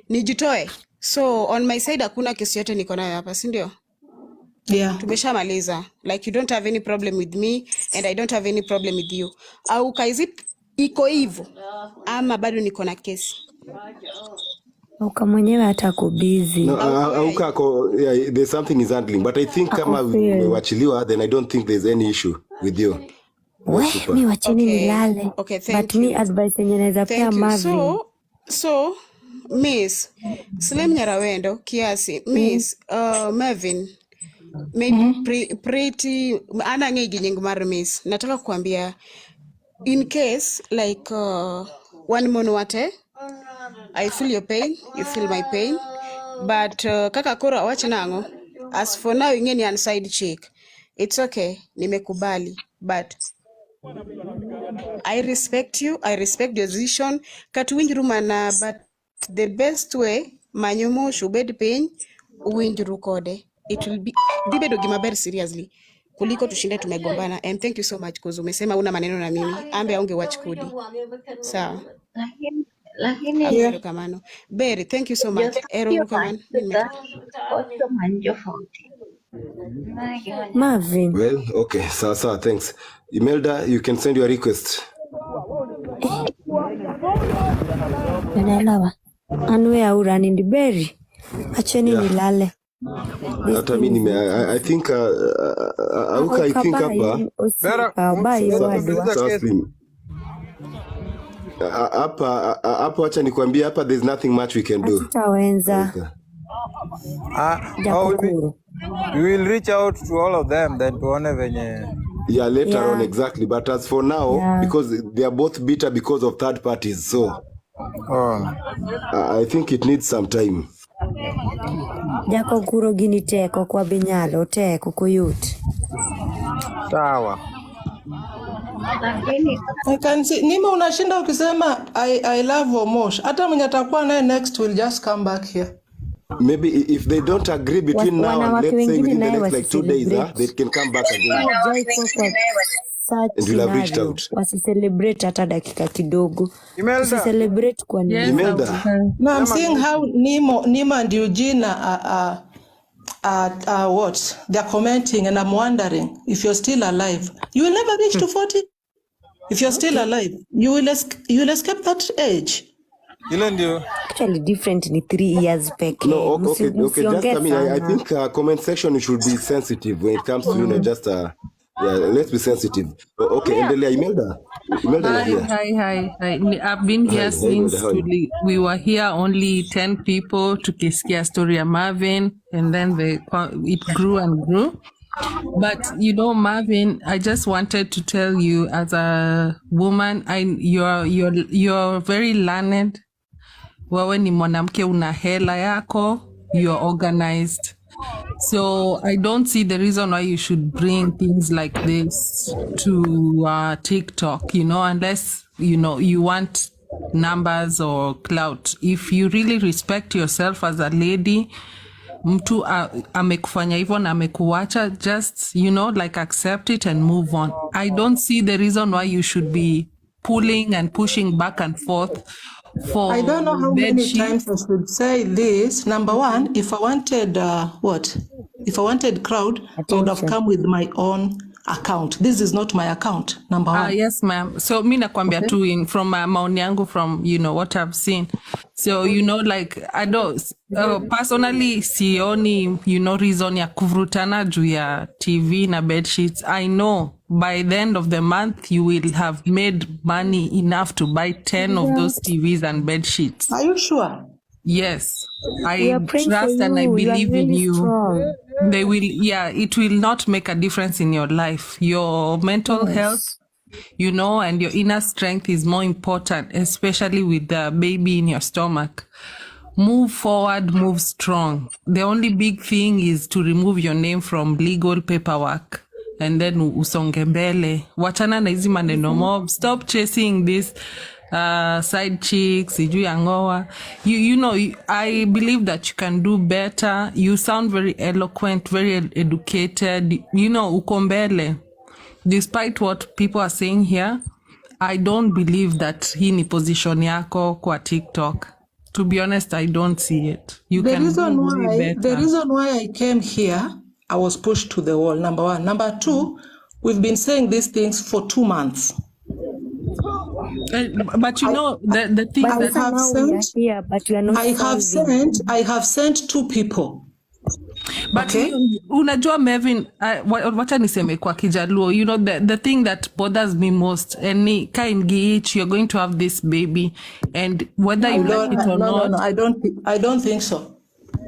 nijitoe. So on my side hakuna kesi yote niko nayo hapa, si ndio? Yeah. Tumeshamaliza. Like you don't have any problem with me and I don't have any problem with you. Au kaizi iko hivyo ama bado niko na kesi? Auka mwenyewe hata ako busy. No, Auka where? Auka ako, yeah, there's something is handling, but I think Ako kama field. umewachiliwa, then I don't think there's any issue with you. We, Yeah, super. mi wacheni Okay. nilale. Okay, thank But mi you. advice yenye naweza pea Thank you. Marvin. So Miss Slim Nyarawendo kiasi Miss Marvin maybe pretty ana ng'e gi nying mar Miss. Nataka kuambia in case like wan mon wate, I feel your pain, you feel my pain, but kaka koro awach nang'o, as for now ing'e ni an side chick, it's okay, nimekubali, but I respect you, I respect your decision. Kata winjru mana, but the best way manyo mos ubed piny uwinjru kode. It will be dhi bedo gima ber seriously kuliko tushinde tumegombana. And thank you so much cause umesema una maneno na mimi ambe aonge wach kodi. Sawa. Lakini lakini Ago Yeah. erokamano. Berry, thank you so much. Joseph Ero kamano. manyoga ocho manjofauti. Marvin. Well, okay, sawa sawa, thanks. Imelda, you can send your request. Jodalawa. An we aura nindi Berry. Acheni Yeah. nilale. This Hata thing mi is nime not I easy. think Auka, I Auka think bye, hapa osiepa, bye sawa wadwa. sawa Slim. Hapa hapa wacha nikwambie hapa there's nothing much we can do. Hatutawenza Auka. Oh, Jakokuru. we will reach out to all of them then tuone venye. Yeah, later on Yeah, exactly. But as for now, yeah. because they are both bitter because of third parties, so Oh. I think it needs some time. Jakokuro gini tek, ok wabinyalo, tek, ok oyot. Sawa. Lakini I can see Nima unashinda ukisema I love Omosh. Hata mwenye atakuwa naye next will just come back here. Maybe if they don't agree between now and Wanawake let's say wengine within the naye next like 2 days, wasicelebrate. they can come back again Hawajai kuwa kwa such and we'll have reached scenario, out. wasicelebrate hata dakika kidogo. Imelda. Tusicelebrate kwa Yes, nini? Imelda, Auka. No, I'm Sema seeing how Nimo and Eugene are what? They're commenting and I'm wondering if you're still alive. You will never reach to 40. If you're still Okay. alive, you will escape that age. Ile ndio Actually different ni 3 years pekee. No, okay, okay. Just Msiongee I mean, I sana. think comment section you should be sensitive when it comes to just yeah, let's be sensitive. Okay, endelea Imelda. Imelda, you're Hi, here. hi, hi, hi. I've been Hi, here hi since Imelda, how are you? we were here only 10 people tukisikia story ya Marvin, and then it grew and grew. But Marvin, I just wanted to tell you, as a woman, I you're very learned. Wewe ni mwanamke, una hela yako, you're organized. So I don't see the reason why you should bring things like this to TikTok, unless you want numbers or clout. If you really respect yourself as a lady, mtu amekufanya hivyo na amekuacha, just like accept it and move on. I don't see the reason why you should be pulling and pushing back and forth for I don't know how bed many sheets. Times I should say this. Number one, if I wanted what? If I wanted crowd, I would have Attention. Come with my own account. This is not my account. Number one. Yes, ma'am. So mi nakwambia Okay. tu from maoni yangu, from what I've seen. So like I don't personally sioni reason ya kuvurutana juu ya TV na bed sheets. I know by the end of the month you will have made money enough to buy 10 of those TVs and bed sheets. Are you sure? Yes, We I are praying for trust and I you. You are believe in really you. strong. They will, yeah, it will not make a difference in your life. Your mental health, and your inner strength is more important, especially with the baby in your stomach. Move forward, move strong. The only big thing is to remove your name from legal paperwork and then usonge mbele. Wachana na hizi maneno mob. Stop chasing this side chicks, sijui angoa. I believe that you can do better. You sound very eloquent, very educated. Uko mbele. Despite what people are saying here, I don't believe that hii ni position yako kwa TikTok. To be honest, I don't see it. You The can do reason way why the better. Reason why I came here, I was pushed to the wall. Number one. Number two, we've been saying these things for 2 months. But you know the things But I that sasa have now we are sent here, but we are not I have solving. sent I have sent two people. But Okay. unajua Mevin, wacha niseme kwa Kijaluo, the thing that bothers me most, any kind ich, you're going to have this baby, and whether I you like don't it or no no not, no, I don't think so.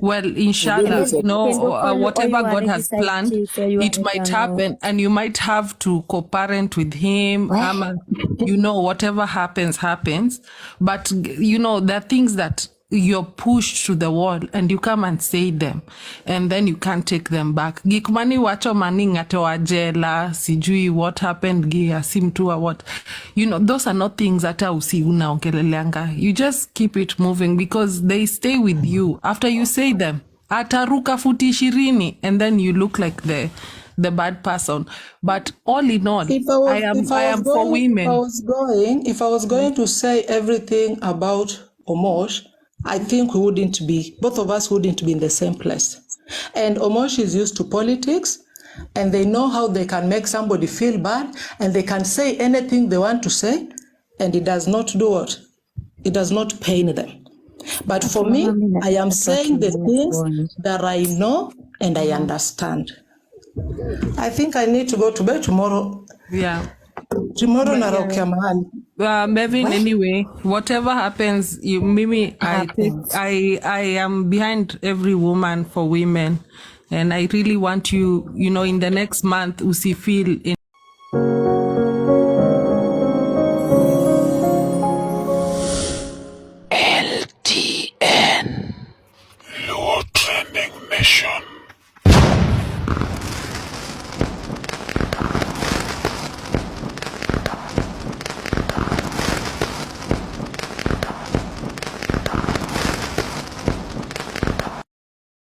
Well, inshallah, Kendo call whatever all God you has side planned, chicks or you it are might happen, and you might have to co-parent with him. Ama, whatever happens, happens. But there are things that you're pushed to the wall, and you come and say them, and then you can't take them back. Gik mani wacho mani ng'ato wa jela, sijui what happened, gi asimtua what. Those are not things hata usi unaongeleleanga. You just keep it moving because they stay with you after you say them. Ataruka futi 20 and then you look like the bad person. But all in all, If I was I am if I I was am for going if I women. was going if I was going to say everything about Omosh, I think we wouldn't be both of us wouldn't be in the same place. And Omosh is used to politics, and they know how they can make somebody feel bad, and they can say anything they want to say, and it does not do what? It does not pain them. But for me, Mama, mi I am nataka saying the tuongee things tuone. that I know and I understand. I think I need to go to bed tomorrow. Tomorrow But yeah. naraukia mahali. Mevin, What anyway, whatever happens, you, Mimi, I take, happens? I am behind every woman for women, and I really want you, in the next month, usi feel in LTN. Luo Trending Nation.